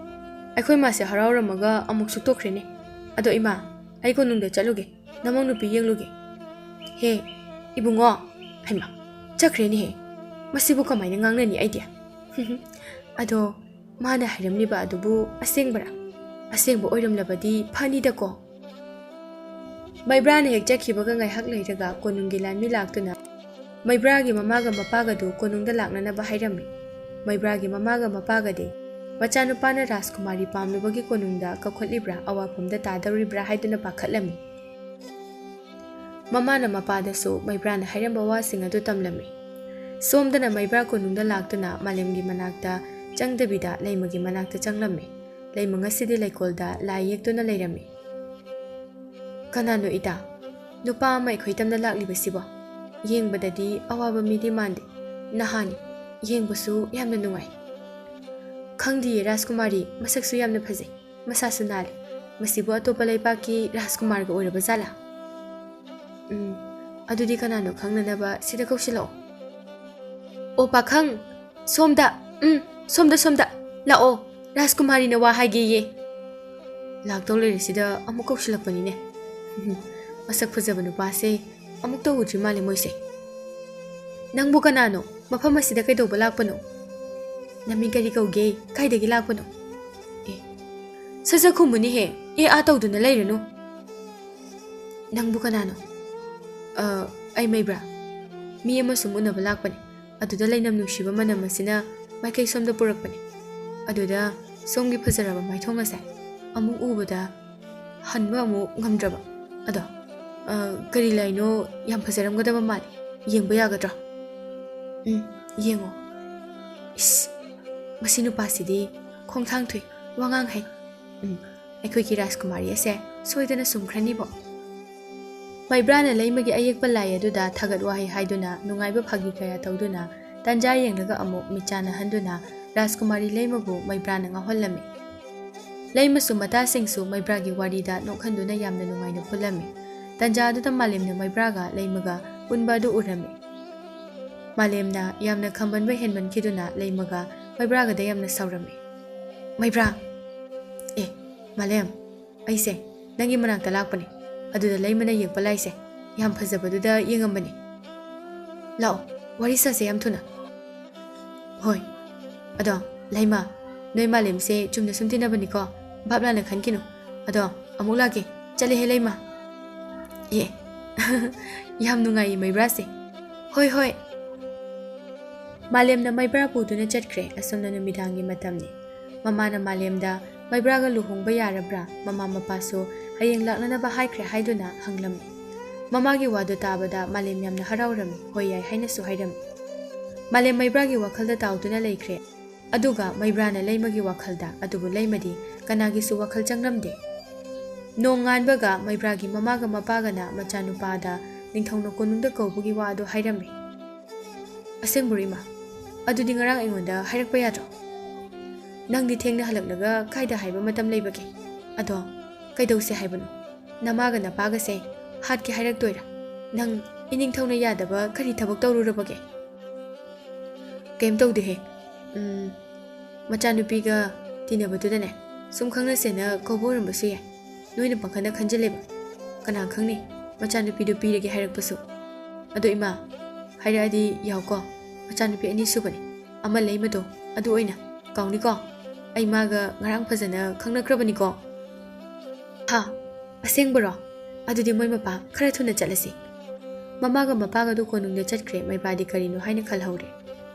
ꯑꯩꯈꯣꯏ ꯃꯥꯁꯦ ꯍꯔꯥꯎꯔꯝꯃꯒ ꯑꯃꯨꯛ ꯁꯨꯛꯇꯣꯛꯈ꯭ꯔꯦꯅꯦ꯫ ꯑꯗꯣ ꯏꯃꯥ, ꯑꯩ ꯀꯣꯅꯨꯡꯗ ꯆꯠꯂꯨꯒꯦ, ꯅꯃꯧ ꯅꯨꯄꯤ ꯌꯦꯡꯂꯨꯒꯦ꯫" "ꯍꯦ, ꯏꯕꯨꯡꯉꯣ, ꯍꯩꯃꯥ, ꯆꯠꯈ꯭ꯔꯦꯅꯦꯍꯦ꯫ ꯃꯁꯤꯕꯨ ꯀꯃꯥꯏꯅ ꯉꯥꯡꯅꯅꯤ ꯑꯩꯗꯤ?" "ꯑꯗꯣ ꯃꯥꯅ ꯍꯥꯏꯔꯝꯂꯤꯕ ꯑꯗꯨꯕꯨ ꯑꯁꯦꯡꯕꯔꯥ? ꯑꯁꯦꯡꯕ ꯑꯣꯏꯔꯝꯂꯕꯗꯤ ꯐꯅꯤꯗꯀꯣ꯫" ꯃꯩꯕ꯭ꯔꯥꯅ ꯍꯦꯛ ꯆꯠꯈꯤꯕꯒ ꯉꯥꯏꯍꯥꯛ ꯂꯩꯔꯒ ꯀꯣꯅꯨꯡꯒꯤ ꯂꯥꯟꯃꯤ ꯂꯥꯛꯇꯨꯅ ꯃꯩꯕ꯭ꯔꯥꯒꯤ ꯃꯃꯥꯒ ꯃꯄꯥꯒꯗꯨ ꯀꯣꯅꯨꯡꯗ ꯂꯥꯛꯅꯅꯕ ꯍꯥꯏꯔꯝꯃꯤ꯫ ꯃꯩꯕ꯭ꯔꯥꯒꯤ ꯃꯃꯥꯒ ꯃꯄꯥꯒꯗꯤ ꯃꯆꯥꯅꯨꯄꯥꯅ ꯔꯥꯖꯀꯨꯃꯥꯔꯤ ꯄꯥꯝꯂꯨꯕꯒꯤ ꯀꯣꯅꯨꯡꯗ ꯀꯧꯈꯠꯂꯤꯕ꯭ꯔꯥ, ꯑꯋꯥꯐꯝꯗ ꯇꯥꯗꯧꯔꯤꯕ꯭ꯔꯥ ꯍꯥꯏꯗꯨꯅ ꯄꯥꯈꯠꯂꯝꯃꯤ꯫ ꯃꯃꯥꯅ ꯃꯄꯥꯗꯁꯨ ꯃꯩꯕ꯭ꯔꯥꯅ ꯍꯥꯏꯔꯝꯕ ꯋꯥꯁꯤꯡ ꯑꯗꯨ ꯇꯝꯂꯝꯃꯤ꯫ ꯁꯣꯝꯗꯅ ꯃꯩꯕ꯭ꯔꯥ ꯀꯣꯅꯨꯡꯗ ꯂꯥꯛꯇꯨꯅ ꯃꯥꯂꯦꯝꯒꯤ ꯃꯅꯥꯛꯇ ꯆꯪꯗꯕꯤꯗ ꯂꯩꯃꯒꯤ ꯃꯅꯥꯛꯇ ꯆꯪꯂꯝꯃꯤ꯫ ꯂꯩꯃ ꯉꯁꯤꯗꯤ ꯂꯩꯀꯣꯜꯗ ꯂꯥꯏ ꯌꯦꯛꯇꯨꯅ ꯂꯩꯔꯝꯃꯤ꯫ "ꯀꯅꯥꯅꯣ ꯏꯇꯥ? ꯅꯨꯄꯥ ꯑꯃ ꯑꯩꯈꯣꯏ ꯇꯝꯅ ꯂꯥꯛꯂꯤꯕꯁꯤꯕꯣ? ꯌꯦꯡꯕꯗꯗꯤ ꯑꯋꯥꯕ ꯃꯤꯗꯤ ꯃꯥꯟꯗꯦ꯫ ꯅꯍꯥꯅꯤ꯫ ꯌꯦꯡꯕꯁꯨ ꯌꯥꯝꯅ ꯅꯨꯡꯉꯥꯏ꯫" "ꯈꯪꯗꯤꯌꯦ ꯔꯥꯖꯀꯨꯃꯥꯔꯤ, ꯃꯁꯛꯁꯨ ꯌꯥꯝꯅ ꯐꯖꯩ, ꯃꯁꯥꯁꯨ ꯅꯥꯜꯂꯤ꯫ ꯃꯁꯤꯕꯨ ꯑꯇꯣꯞꯄ ꯂꯩꯄꯥꯛꯀꯤ ꯔꯥꯖꯀꯨꯃꯥꯔꯒ ꯑꯣꯏꯔꯕ ꯖꯥꯠꯂꯥ? ꯎꯝ, ꯑꯗꯨꯗꯤ ꯀꯅꯥꯅꯣ ꯈꯪꯅꯅꯕ ꯁꯤꯗ ꯀꯧꯁꯤꯜꯂꯛꯑꯣ꯫" "ꯑꯣ ꯄꯥꯈꯪ, ꯁꯣꯝꯗ, ꯎꯝ, ꯁꯣꯝꯗ, ꯁꯣꯝꯗ ꯂꯥꯛꯑꯣ, ꯔꯥꯖꯀꯨꯃꯥꯔꯤꯅ ꯋꯥ ꯍꯥꯏꯒꯦꯌꯦ꯫" ꯂꯥꯛꯇꯧ ꯂꯩꯔꯤꯁꯤꯗ ꯑꯃꯨꯛ ꯀꯧꯁꯤꯜꯂꯛꯄꯅꯤꯅꯦ꯫ ꯃꯁꯛ ꯐꯖꯕ ꯅꯨꯄꯥꯁꯦ ꯑꯃꯨꯛꯇ ꯎꯗ꯭ꯔꯤ ꯃꯥꯜꯂꯦ ꯃꯣꯏꯁꯦ꯫ "ꯅꯪꯕꯨ ꯀꯅꯥꯅꯣ? ꯃꯐꯝ ꯑꯁꯤꯗ ꯀꯩꯗꯧꯕ ꯂꯥꯛꯄꯅꯣ? ꯅꯃꯤꯡ ꯀꯔꯤ ꯀꯧꯒꯦ? ꯀꯥꯏꯗꯒꯤ ꯂꯥꯛꯄꯅꯣ?" "ꯑꯦ, ꯁꯠ ꯁꯠ ꯈꯨꯝꯃꯨꯅꯦꯍꯦ꯫ ꯑꯦ ꯑꯥ ꯇꯧꯗꯨꯅ ꯂꯩꯔꯅꯨ꯫" "ꯅꯪꯕꯨ ꯀꯅꯥꯅꯣ?" "ꯑ, ꯑꯩ ꯃꯩꯕ꯭ꯔꯥ꯫ ꯃꯤ ꯑꯃ ꯁꯨꯝ ꯎꯅꯕ ꯂꯥꯛꯄꯅꯦ꯫ ꯑꯗꯨꯗ ꯂꯩꯅꯝ ꯅꯨꯡꯁꯤꯕ ꯃꯅꯝ ꯑꯁꯤꯅ ꯃꯥꯏꯀꯩ ꯁꯣꯝꯗ ꯄꯨꯔꯛꯄꯅꯤ꯫ ꯑꯗꯨꯗ ꯁꯣꯝꯒꯤ ꯐꯖꯔꯕ ꯃꯥꯏꯊꯣꯡ ꯑꯁꯦ ꯑꯃꯨꯛ ꯎꯕꯗ ꯍꯟꯕ ꯑꯃꯨꯛ ꯉꯝꯗ꯭ꯔꯕ꯫ ꯑꯗꯣ, ꯑ, ꯀꯔꯤ ꯂꯩꯅꯣ? ꯌꯥꯝ ꯐꯖꯔꯝꯒꯗꯕ ꯃꯥꯜꯂꯤ꯫ ꯌꯦꯡꯕ ꯌꯥꯒꯗ꯭ꯔꯣ? ꯎꯝ, ꯌꯦꯡꯉꯣ꯫ ꯏꯁ, ꯃꯁꯤ ꯅꯨꯄꯥꯁꯤꯗꯤ ꯈꯣꯡꯊꯥꯡ ꯊꯨꯏ, ꯋꯥꯉꯥꯡ ꯍꯩ꯫ ꯎꯝ, ꯑꯩꯈꯣꯏꯒꯤ ꯔꯥꯖꯀꯨꯃꯥꯔꯤ ꯑꯁꯦ ꯁꯣꯏꯗꯅ ꯁꯨꯝꯈ꯭ꯔꯅꯤꯕꯣ꯫ ꯃꯩꯕ꯭ꯔꯥꯅ ꯂꯩꯃꯒꯤ ꯑꯌꯦꯛꯄ ꯂꯥꯏ ꯑꯗꯨꯗ ꯊꯥꯒꯠ ꯋꯥꯍꯩ ꯍꯥꯏꯗꯨꯅ, ꯅꯨꯡꯉꯥꯏꯕ ꯐꯥꯒꯤ ꯀꯌꯥ ꯇꯧꯗꯨꯅ, ꯇꯥꯟꯖꯥ ꯌꯦꯡꯂꯒ ꯑꯃꯨꯛ ꯃꯤꯠ ꯆꯥꯟꯅꯍꯟꯗꯨꯅ ꯔꯥꯖꯀꯨꯃꯥꯔꯤ ꯂꯩꯃꯕꯨ ꯃꯩꯕ꯭ꯔꯥꯅ ꯉꯥꯎꯍꯜꯂꯝꯃꯤ꯫ ꯂꯩꯃꯁꯨ ꯃꯇꯥꯁꯤꯡꯁꯨ ꯃꯩꯕ꯭ꯔꯥꯒꯤ ꯋꯥꯔꯤꯗ ꯅꯣꯛꯍꯟꯗꯨꯅ ꯌꯥꯝꯅ ꯅꯨꯡꯉꯥꯏꯅ ꯄꯨꯜꯂꯝꯃꯤ꯫ ꯇꯥꯟꯖꯥ ꯑꯗꯨꯗ ꯃꯥꯂꯦꯝꯅ ꯃꯩꯕ꯭ꯔꯥꯒ ꯂꯩꯃꯒ ꯄꯨꯟꯕ ꯑꯗꯨ ꯎꯔꯝꯃꯤ꯫ ꯃꯥꯂꯦꯝꯅ ꯌꯥꯝꯅ ꯈꯝꯕꯟꯕ ꯍꯦꯟꯃꯟꯈꯤꯗꯨꯅ ꯂꯩꯃꯒ ꯃꯩꯕ꯭ꯔꯥꯒꯗ ꯌꯥꯝꯅ ꯁꯥꯎꯔꯝꯃꯤ꯫ "ꯃꯩꯕ꯭ꯔꯥ!" "ꯑꯦ, ꯃꯥꯂꯦꯝ, ꯑꯩꯁꯦ ꯅꯪꯒꯤ ꯃꯅꯥꯛꯇ ꯂꯥꯛꯄꯅꯦ꯫ ꯑꯗꯨꯗ ꯂꯩꯃꯅ ꯌꯦꯛꯄ ꯂꯥꯏꯁꯦ ꯌꯥꯝ ꯐꯖꯕꯗꯨꯗ ꯌꯦꯡꯉꯝꯕꯅꯦ꯫ ꯂꯥꯛꯑꯣ, ꯋꯥꯔꯤ ꯁꯥꯁꯦ ꯌꯥꯝ ꯊꯨꯅ꯫" "ꯍꯣꯏ꯫ ꯑꯗꯣ, ꯂꯩꯃ, ꯅꯣꯏ ꯃꯥꯂꯦꯝꯁꯦ ꯆꯨꯝꯅ ꯁꯨꯝ ꯇꯤꯟꯅꯕꯅꯤꯀꯣ꯫ ꯚꯥꯞ ꯂꯥꯟꯅ ꯈꯟꯈꯤꯅꯨ꯫ ꯑꯗꯣ, ꯑꯃꯨꯛ ꯂꯥꯛꯀꯦ꯫ ꯆꯠꯂꯦꯍꯦ, ꯂꯩꯃ꯫" "ꯑꯦ, ꯌꯥꯝ ꯅꯨꯡꯉꯥꯏꯌꯦ ꯃꯩꯕ꯭ꯔꯥꯁꯦ꯫" "ꯍꯣꯏ, ꯍꯣꯏ꯫" ꯃꯥꯂꯦꯝꯅ ꯃꯩꯕ꯭ꯔꯥ ꯄꯨꯗꯨꯅ ꯆꯠꯈ꯭ꯔꯦ꯫ ꯑꯁꯨꯝꯅ ꯅꯨꯃꯤꯗꯥꯡꯒꯤ ꯃꯇꯝꯅꯤ꯫ ꯃꯃꯥꯅ ꯃꯥꯂꯦꯝꯗ, "ꯃꯩꯕ꯭ꯔꯥꯒ ꯂꯨꯍꯣꯡꯕ ꯌꯥꯔꯕ꯭ꯔꯥ? ꯃꯃꯥ ꯃꯄꯥꯁꯨ ꯍꯌꯦꯡ ꯂꯥꯛꯅꯅꯕ ꯍꯥꯏꯈ꯭ꯔꯦ" ꯍꯥꯏꯗꯨꯅ ꯍꯪꯂꯝꯃꯤ꯫ ꯃꯃꯥꯒꯤ ꯋꯥꯗꯨ ꯇꯥꯕꯗ ꯃꯥꯂꯦꯝ ꯌꯥꯝꯅ ꯍꯔꯥꯎꯔꯝꯃꯤ, "ꯍꯣꯏ, ꯌꯥꯏ" ꯍꯥꯏꯅꯁꯨ ꯍꯥꯏꯔꯝꯃꯤ꯫ ꯃꯥꯂꯦꯝ ꯃꯩꯕ꯭ꯔꯥꯒꯤ ꯋꯥꯈꯜꯗ ꯇꯥꯎꯗꯨꯅ ꯂꯩꯈ꯭ꯔꯦ꯫ ꯑꯗꯨꯒ ꯃꯩꯕ꯭ꯔꯥꯅ ꯂꯩꯃꯒꯤ ꯋꯥꯈꯜꯗ, ꯑꯗꯨꯕꯨ ꯂꯩꯃꯗꯤ ꯀꯅꯥꯒꯤꯁꯨ ꯋꯥꯈꯜ ꯆꯪꯂꯝꯗꯦ꯫ ꯅꯣꯡꯉꯥꯟꯕꯒ ꯃꯩꯕ꯭ꯔꯥꯒꯤ ꯃꯃꯥꯒ ꯃꯄꯥꯒꯅ ꯃꯆꯥꯅꯨꯄꯥꯗ ꯅꯤꯡꯊꯧꯅ ꯀꯣꯅꯨꯡꯗ ꯀꯧꯕꯒꯤ ꯋꯥ ꯑꯗꯨ ꯍꯥꯏꯔꯝꯃꯤ꯫ "ꯑꯁꯦꯡꯕꯔꯣ, ꯏꯃꯥ? ꯑꯗꯨꯗꯤ ꯉꯔꯥꯡ ꯑꯩꯉꯣꯟꯗ ꯍꯥꯏꯔꯛꯄ ꯌꯥꯗ꯭ꯔꯣ? ꯅꯪꯗꯤ ꯊꯦꯡꯅ ꯍꯜꯂꯛꯂꯒ ꯀꯥꯏꯗ ꯍꯥꯏꯕ ꯃꯇꯝ ꯂꯩꯕꯒꯦ? ꯑꯗꯣ ꯀꯩꯗꯧꯁꯦ ꯍꯥꯏꯕꯅꯣ? ꯅꯃꯥꯒ ꯅꯄꯥꯒꯁꯦ ꯍꯥꯠꯀꯦ ꯍꯥꯏꯔꯛꯇꯣꯏꯔꯥ? ꯅꯪ ꯏꯅꯤꯡꯊꯧꯅ ꯌꯥꯗꯕ ꯀꯔꯤ ꯊꯕꯛ ꯇꯧꯔꯨꯔꯕꯒꯦ?" "ꯀꯩꯝ ꯇꯧꯗꯦꯍꯦ꯫ ꯎꯝ, ꯃꯆꯥꯅꯨꯄꯤꯒ ꯇꯤꯟꯅꯕꯗꯨꯗꯅꯦ, ꯁꯨꯝ ꯈꯪꯅꯁꯦꯅ ꯀꯧꯕ ꯑꯣꯏꯔꯝꯕꯁꯨ ꯌꯥꯏ꯫ ꯅꯣꯏꯅ ꯄꯪꯈꯟꯗ ꯈꯟꯖꯤꯜꯂꯦꯕ꯫ ꯀꯅꯥ ꯈꯪꯅꯤ, ꯃꯆꯥꯅꯨꯄꯤꯗꯨ ꯄꯤꯔꯒꯦ ꯍꯥꯏꯔꯛꯄꯁꯨ꯫ ꯑꯗꯣ ꯏꯃꯥ, ꯍꯥꯏꯔꯛꯑꯗꯤ ꯌꯥꯎꯀꯣ꯫ ꯃꯆꯥꯅꯨꯄꯤ ꯑꯅꯤ ꯁꯨꯕꯅꯤ, ꯑꯃ ꯂꯩꯃꯗꯣ, ꯑꯗꯨ ꯑꯣꯏꯅ꯫ ꯀꯥꯎꯅꯤꯀꯣ, ꯑꯩ ꯃꯥꯒ ꯉꯔꯥꯡ ꯐꯖꯅ ꯈꯪꯅꯈ꯭ꯔꯕꯅꯤꯀꯣ꯫" "ꯍꯥ? ꯑꯁꯦꯡꯕꯔꯣ? ꯑꯗꯨꯗꯤ ꯃꯣꯏ ꯃꯄꯥ ꯈꯔ ꯊꯨꯅ ꯆꯠꯂꯁꯤ꯫" ꯃꯃꯥꯒ ꯃꯄꯥꯒꯗꯨ ꯀꯣꯅꯨꯡꯗ ꯆꯠꯈ꯭ꯔꯦ꯫ ꯃꯩꯕ꯭ꯔꯥꯗꯤ ꯀꯔꯤꯅꯣ ꯍꯥꯏꯅ ꯈꯜꯍꯧꯔꯦ꯫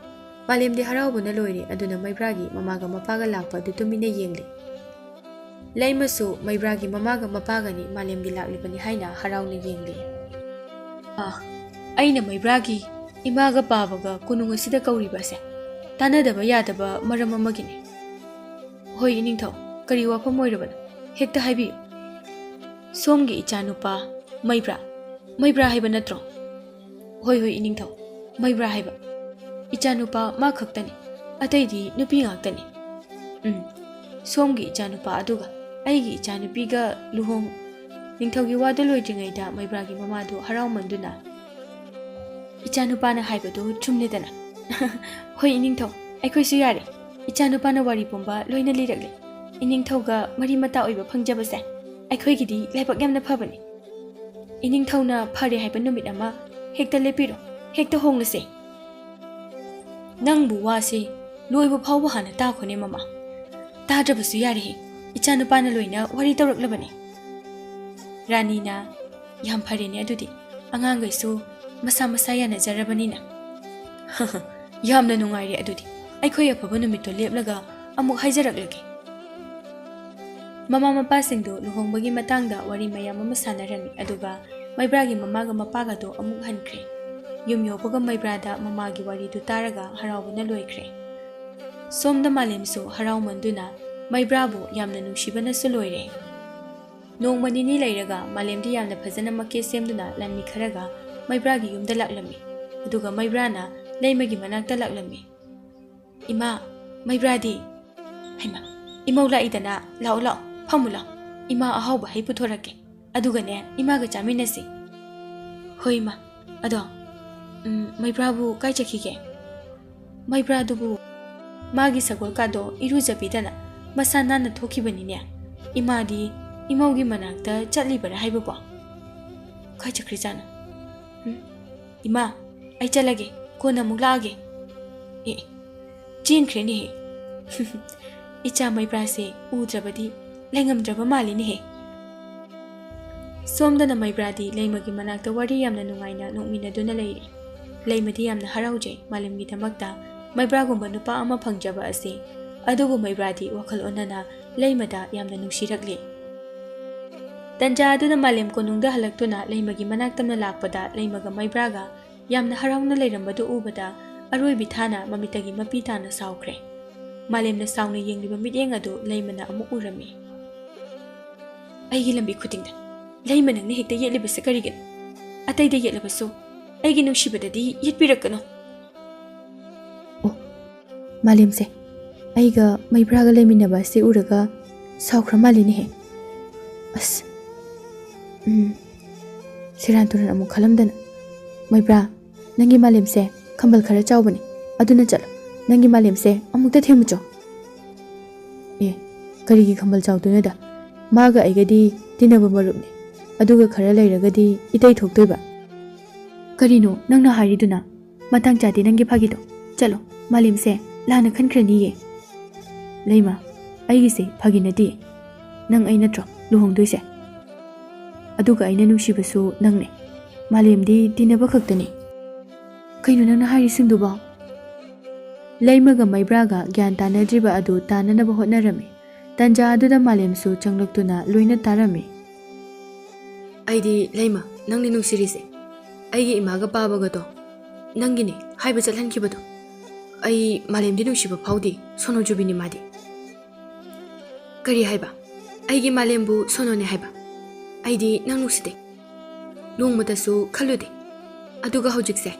ꯃꯥꯂꯦꯝꯗꯤ ꯍꯔꯥꯎꯕꯅ ꯂꯣꯏꯔꯦ꯫ ꯑꯗꯨꯅ ꯃꯩꯕ꯭ꯔꯥꯒꯤ ꯃꯃꯥꯒ ꯃꯄꯥꯒ ꯂꯥꯛꯄ ꯑꯗꯨ ꯇꯨꯃꯤꯟꯅ ꯌꯦꯡꯂꯤ꯫ ꯂꯩꯃꯁꯨ ꯃꯩꯕ꯭ꯔꯥꯒꯤ ꯃꯃꯥꯒ ꯃꯄꯥꯒꯅꯤ ꯃꯥꯂꯦꯝꯒꯤ ꯂꯥꯛꯂꯤꯕꯅꯤ ꯍꯥꯏꯅ ꯍꯔꯥꯎꯅ ꯌꯦꯡꯂꯤ꯫ ꯑꯥ, ꯑꯩꯅ ꯃꯩꯕ꯭ꯔꯥꯒꯤ ꯏꯃꯥꯒ ꯄꯥꯕꯒ ꯀꯣꯅꯨꯡ ꯑꯁꯤꯗ ꯀꯧꯔꯤꯕ ꯑꯁꯦ ꯇꯥꯟꯅꯗꯕ ꯌꯥꯗꯕ ꯃꯔꯝ ꯑꯃꯒꯤꯅꯤ꯫ ꯍꯣꯏ ꯏꯅꯤꯡꯊꯧ, ꯀꯔꯤ ꯋꯥꯐꯝ ꯑꯣꯏꯔꯕꯅꯣ? ꯍꯦꯛꯇ ꯍꯥꯏꯕꯤꯌꯨ꯫ ꯁꯣꯝꯒꯤ ꯏꯆꯥꯅꯨꯄꯥ ꯃꯩꯕ꯭ꯔꯥ, ꯃꯩꯕ꯭ꯔꯥ ꯍꯥꯏꯕ ꯅꯠꯇ꯭ꯔꯣ? ꯍꯣꯏ ꯍꯣꯏ ꯏꯅꯤꯡꯊꯧ, ꯃꯩꯕ꯭ꯔꯥ ꯍꯥꯏꯕ꯫ ꯏꯆꯥꯅꯨꯄꯥ ꯃꯥ ꯈꯛꯇꯅꯤ, ꯑꯇꯩꯗꯤ ꯅꯨꯄꯤ ꯉꯥꯛꯇꯅꯤ꯫ ꯎꯝ, ꯁꯣꯝꯒꯤ ꯏꯆꯥꯅꯨꯄꯥ ꯑꯗꯨꯒ ꯑꯩꯒꯤ ꯏꯆꯥꯅꯨꯄꯤꯒ ꯂꯨꯍꯣꯡ꯫ ꯅꯤꯡꯊꯧꯒꯤ ꯋꯥꯗꯨ ꯂꯣꯏꯗ꯭ꯔꯤꯉꯩꯗ ꯃꯩꯕ꯭ꯔꯥꯒꯤ ꯃꯃꯥꯗꯨ ꯍꯔꯥꯎꯃꯟꯗꯨꯅ, "ꯏꯆꯥꯅꯨꯄꯥꯅ ꯍꯥꯏꯕꯗꯨ ꯆꯨꯝꯂꯦꯗꯅ?" "ꯍꯣꯏ ꯏꯅꯤꯡꯊꯧ, ꯑꯩꯈꯣꯏꯁꯨ ꯌꯥꯔꯦ꯫ ꯏꯆꯥꯅꯨꯄꯥꯅ ꯋꯥꯔꯤ ꯄꯨꯝꯕ ꯂꯣꯏꯅ ꯂꯤꯔꯛꯂꯦ꯫ ꯏꯅꯤꯡꯊꯧꯒ ꯃꯔꯤ ꯃꯇꯥ ꯑꯣꯏꯕ ꯐꯪꯖꯕꯁꯦ ꯑꯩꯈꯣꯏꯒꯤꯗꯤ ꯂꯥꯏꯕꯛ ꯌꯥꯝꯅ ꯐꯕꯅꯤ꯫ ꯏꯅꯤꯡꯊꯧꯅ ꯐꯔꯦ ꯍꯥꯏꯕ ꯅꯨꯃꯤꯠ ꯑꯃ ꯍꯦꯛꯇ ꯂꯦꯞꯄꯤꯔꯣ, ꯍꯦꯛꯇ ꯍꯣꯡꯂꯁꯦ꯫" "ꯅꯪꯕꯨ ꯋꯥꯁꯦ ꯂꯣꯏꯕ ꯐꯥꯎꯕ ꯍꯥꯟꯅ ꯇꯥꯈꯣꯅꯦ ꯃꯃꯥ꯫ ꯇꯥꯗ꯭ꯔꯕꯁꯨ ꯌꯥꯔꯦꯍꯦ, ꯏꯆꯥꯅꯨꯄꯥꯅ ꯂꯣꯏꯅ ꯋꯥꯔꯤ ꯇꯧꯔꯛꯂꯕꯅꯤ꯫" ꯔꯥꯅꯤꯅ, "ꯌꯥꯝ ꯐꯔꯦꯅꯦ ꯑꯗꯨꯗꯤ, ꯑꯉꯥꯡꯈꯩꯁꯨ ꯃꯁꯥ ꯃꯁꯥ ꯌꯥꯅꯖꯔꯕꯅꯤꯅ꯫" "ꯌꯥꯝꯅ ꯅꯨꯡꯉꯥꯏꯔꯦ ꯑꯗꯨꯗꯤ, ꯑꯩꯈꯣꯏ ꯑꯐꯕ ꯅꯨꯃꯤꯠꯇꯣ ꯂꯦꯞꯂꯒ ꯑꯃꯨꯛ ꯍꯥꯏꯖꯔꯛꯂꯒꯦ꯫" ꯃꯃꯥ ꯃꯄꯥꯁꯤꯡꯗꯨ ꯂꯨꯍꯣꯡꯕꯒꯤ ꯃꯇꯥꯡꯗ ꯋꯥꯔꯤ ꯃꯌꯥꯝ ꯑꯃ ꯁꯥꯟꯅꯔꯝꯃꯤ, ꯑꯗꯨꯒ ꯃꯩꯕ꯭ꯔꯥꯒꯤ ꯃꯃꯥꯒ ꯃꯄꯥꯒꯗꯣ ꯑꯃꯨꯛ ꯍꯟꯈ꯭ꯔꯦ꯫ ꯌꯨꯝ ꯌꯧꯕꯒ ꯃꯩꯕ꯭ꯔꯥꯗ ꯃꯃꯥꯒꯤ ꯋꯥꯔꯤꯗꯨ ꯇꯥꯔꯒ ꯍꯔꯥꯎꯕꯅ ꯂꯣꯏꯈ꯭ꯔꯦ꯫ ꯁꯣꯝꯗ ꯃꯥꯂꯦꯝꯁꯨ ꯍꯔꯥꯎꯃꯟꯗꯨꯅ ꯃꯩꯕ꯭ꯔꯥꯕꯨ ꯌꯥꯝꯅ ꯅꯨꯡꯁꯤꯕꯅꯁꯨ ꯂꯣꯏꯔꯦ꯫ ꯅꯣꯡꯃ ꯅꯤꯅꯤ ꯂꯩꯔꯒ ꯃꯥꯂꯦꯝꯗꯤ ꯌꯥꯝꯅ ꯐꯖꯅ ꯃꯀꯦ ꯁꯦꯝꯗꯨꯅ ꯂꯥꯟꯃꯤ ꯈꯔꯒ ꯃꯩꯕ꯭ꯔꯥꯒꯤ ꯌꯨꯝꯗ ꯂꯥꯛꯂꯝꯃꯤ꯫ ꯑꯗꯨꯒ ꯃꯩꯕ꯭ꯔꯥꯅ ꯂꯩꯃꯒꯤ ꯃꯅꯥꯛꯇ ꯂꯥꯛꯂꯝꯃꯤ꯫ "ꯏꯃꯥ, ꯃꯩꯕ꯭ꯔꯥꯗꯤ?" "ꯍꯩꯃꯥ, ꯏꯃꯧ ꯂꯥꯛꯏꯗꯅ, ꯂꯥꯛꯑꯣ ꯂꯥꯛꯑꯣ, ꯐꯝꯃꯨ ꯂꯥꯛꯑꯣ꯫ ꯏꯃꯥ ꯑꯍꯥꯎꯕ ꯍꯩ ꯄꯨꯊꯣꯔꯛꯀꯦ, ꯑꯗꯨꯒꯅꯦ ꯏꯃꯥꯒ ꯆꯥꯃꯤꯟꯅꯁꯤ꯫" "ꯍꯣꯏ ꯏꯃꯥ, ꯑꯗꯣ, ꯎꯝ, ꯃꯩꯕ꯭ꯔꯥꯕꯨ ꯀꯥꯏ ꯆꯠꯈꯤꯒꯦ?" "ꯃꯩꯕ꯭ꯔꯥꯗꯨꯕꯨ ꯃꯥꯒꯤ ꯁꯒꯣꯜ ꯀꯥꯗꯣ ꯏꯔꯨꯖꯕꯤꯗꯅ ꯃꯁꯥ ꯅꯥꯟꯅ ꯊꯣꯛꯈꯤꯕꯅꯤꯅꯦ꯫ ꯏꯃꯥꯗꯤ ꯏꯃꯧꯒꯤ ꯃꯅꯥꯛꯇ ꯆꯠꯂꯤꯕꯔꯥ ꯍꯥꯏꯕꯕꯣ? ꯀꯥꯏ ꯆꯠꯈ꯭ꯔꯤꯖꯥꯠꯅꯣ? ꯎꯝ, ꯏꯃꯥ, ꯑꯩ ꯆꯠꯂꯒꯦ, ꯀꯣꯟꯅ ꯑꯃꯨꯛ ꯂꯥꯛꯑꯒꯦ꯫" "ꯑꯦ, ꯑꯦ, ꯆꯦꯟꯈ꯭ꯔꯦꯅꯦꯍꯦ꯫" "ꯏꯆꯥ ꯃꯩꯕ꯭ꯔꯥꯁꯦ ꯎꯗ꯭ꯔꯕꯗꯤ ꯂꯩꯉꯝꯗ꯭ꯔꯕ ꯃꯥꯜꯂꯤꯅꯦꯍꯦ꯫" ꯁꯣꯝꯗꯅ ꯃꯩꯕ꯭ꯔꯥꯗꯤ ꯂꯩꯃꯒꯤ ꯃꯅꯥꯛꯇ ꯋꯥꯔꯤ ꯌꯥꯝꯅ ꯅꯨꯡꯉꯥꯏꯅ ꯅꯣꯛꯃꯤꯟꯅꯗꯨꯅ ꯂꯩꯔꯤ꯫ ꯂꯩꯃꯗꯤ ꯌꯥꯝꯅ ꯍꯔꯥꯎꯖꯩ ꯃꯥꯂꯦꯝꯒꯤꯗꯃꯛꯇ ꯃꯩꯕ꯭ꯔꯥꯒꯨꯝꯕ ꯅꯨꯄꯥ ꯑꯃ ꯐꯪꯖꯕ ꯑꯁꯤ꯫ ꯑꯗꯨꯕꯨ ꯃꯩꯕ꯭ꯔꯥꯗꯤ ꯋꯥꯈꯜ ꯑꯣꯟꯅꯅ ꯂꯩꯃꯗ ꯌꯥꯝꯅ ꯅꯨꯡꯁꯤꯔꯛꯂꯤ꯫ ꯇꯟꯖꯥ ꯑꯗꯨꯗ ꯃꯥꯂꯦꯝ ꯀꯣꯅꯨꯡꯗ ꯍꯜꯂꯛꯇꯨꯅ ꯂꯩꯃꯒꯤ ꯃꯅꯥꯛ ꯇꯝꯅ ꯂꯥꯛꯄꯗ ꯂꯩꯃꯒ ꯃꯩꯕ꯭ꯔꯥꯒ ꯌꯥꯝꯅ ꯍꯔꯥꯎꯅ ꯂꯩꯔꯝꯕꯗꯨ ꯎꯕꯗ ꯑꯔꯣꯏꯕꯤ ꯊꯥꯅ ꯃꯃꯤꯠꯇꯒꯤ ꯃꯄꯤ ꯇꯥꯅ ꯁꯥꯎꯈ꯭ꯔꯦ꯫ ꯃꯥꯂꯦꯝꯅ ꯁꯥꯎꯅ ꯌꯦꯡꯂꯤꯕ ꯃꯤꯠꯌꯦꯡ ꯑꯗꯨ ꯂꯩꯃꯅ ꯑꯃꯨꯛ ꯎꯔꯝꯃꯤ꯫ ꯑꯩꯒꯤ ꯂꯝꯕꯤ ꯈꯨꯗꯤꯡꯗ ꯂꯩꯃ ꯅꯪꯅ ꯍꯦꯛꯇ ꯌꯦꯠꯂꯤꯕꯁꯦ ꯀꯔꯤꯒꯤꯅꯣ? ꯑꯇꯩꯗ ꯌꯦꯠꯂꯕꯁꯨ ꯑꯩꯒꯤ ꯅꯨꯡꯁꯤꯕꯗꯗꯤ ꯌꯦꯠꯄꯤꯔꯛꯀꯅꯨ꯫ ꯑꯣ, ꯃꯥꯂꯦꯝꯁꯦ ꯑꯩꯒ ꯃꯩꯕ꯭ꯔꯥꯒ ꯂꯩꯃꯤꯟꯅꯕ ꯑꯁꯤ ꯎꯔꯒ ꯁꯥꯎꯈ꯭ꯔ ꯃꯥꯜꯂꯤꯅꯦꯍꯦ꯫ ꯑꯁ, ꯎꯝ, ꯁꯦꯔꯥꯟ ꯇꯨꯔꯥꯟ ꯑꯃꯨꯛ ꯈꯜꯂꯝꯗꯅ꯫ ꯃꯩꯕ꯭ꯔꯥ, ꯅꯪꯒꯤ ꯃꯥꯂꯦꯝꯁꯦ ꯈꯝꯕꯜ ꯈꯔ ꯆꯥꯎꯕꯅꯦ, ꯑꯗꯨꯅ ꯆꯠꯂꯣ꯫ ꯅꯪꯒꯤ ꯃꯥꯂꯦꯝꯁꯦ ꯑꯃꯨꯛꯇ ꯊꯦꯝꯃꯨꯆꯣ꯫ ꯑꯦ, ꯀꯔꯤꯒꯤ ꯈꯝꯕꯜ ꯆꯥꯎꯗꯣꯏꯅꯣꯗ? ꯃꯥꯒ ꯑꯩꯒꯗꯤ ꯇꯤꯟꯅꯕ ꯃꯔꯨꯞꯅꯦ, ꯑꯗꯨꯒ ꯈꯔ ꯂꯩꯔꯒꯗꯤ ꯏꯇꯩ ꯊꯣꯛꯇꯣꯏꯕ꯫ ꯀꯔꯤꯅꯣ ꯅꯪꯅ ꯍꯥꯏꯔꯤꯗꯨꯅ? ꯃꯇꯥꯡ ꯆꯥꯗꯦ ꯅꯪꯒꯤ ꯐꯥꯒꯤꯗꯣ꯫ ꯆꯠꯂꯣ, ꯃꯥꯂꯦꯝꯁꯦ ꯂꯥꯟꯅ ꯈꯟꯈ꯭ꯔꯅꯤꯌꯦ꯫ ꯂꯩꯃ, ꯑꯩꯒꯤꯁꯦ ꯐꯥꯒꯤ ꯅꯠꯇꯦ꯫ ꯅꯪ ꯑꯩ ꯅꯠꯇ꯭ꯔꯣ ꯂꯨꯍꯣꯡꯗꯣꯏꯁꯦ? ꯑꯗꯨꯒ ꯑꯩꯅ ꯅꯨꯡꯁꯤꯕꯁꯨ ꯅꯪꯅꯦ꯫ ꯃꯥꯂꯦꯝꯗꯤ ꯇꯤꯟꯅꯕ ꯈꯛꯇꯅꯤ꯫ ꯀꯩꯅꯣ ꯅꯪꯅ ꯍꯥꯏꯔꯤꯁꯤꯡꯗꯨꯕꯣ? ꯂꯩꯃꯒ ꯃꯩꯕ꯭ꯔꯥꯒ ꯒ꯭ꯌꯥꯟ ꯇꯥꯅꯗ꯭ꯔꯤꯕ ꯑꯗꯨ ꯇꯥꯅꯅꯕ ꯍꯣꯠꯅꯔꯝꯃꯤ꯫ ꯇꯟꯖꯥ ꯑꯗꯨꯗ ꯃꯥꯂꯦꯝꯁꯨ ꯆꯪꯂꯛꯇꯨꯅ ꯂꯣꯏꯅ ꯇꯥꯔꯝꯃꯤ꯫ ꯑꯩꯗꯤ ꯂꯩꯃ, ꯅꯪꯅ ꯅꯨꯡꯁꯤꯔꯤꯁꯦ꯫ ꯑꯩꯒꯤ ꯏꯃꯥꯒ ꯄꯥꯕꯒꯗꯣ ꯅꯪꯒꯤꯅꯦ ꯍꯥꯏꯕ ꯆꯠꯍꯟꯈꯤꯕꯗꯣ꯫ ꯑꯩ ꯃꯥꯂꯦꯝꯗꯤ ꯅꯨꯡꯁꯤꯕ ꯐꯥꯎꯗꯦ, ꯁꯣꯅꯣ ꯖꯨꯕꯤꯅꯤ ꯃꯥꯗꯤ꯫ ꯀꯔꯤ ꯍꯥꯏꯕ? ꯑꯩꯒꯤ ꯃꯥꯂꯦꯝꯕꯨ ꯁꯣꯅꯣꯅꯦ ꯍꯥꯏꯕ? ꯑꯩꯗꯤ ꯅꯪ ꯅꯨꯡꯁꯤꯗꯦ, ꯅꯣꯡꯃꯇꯁꯨ ꯈꯜꯂꯨꯗꯦ꯫ ꯑꯗꯨꯒ ꯍꯧꯖꯤꯛꯁꯦ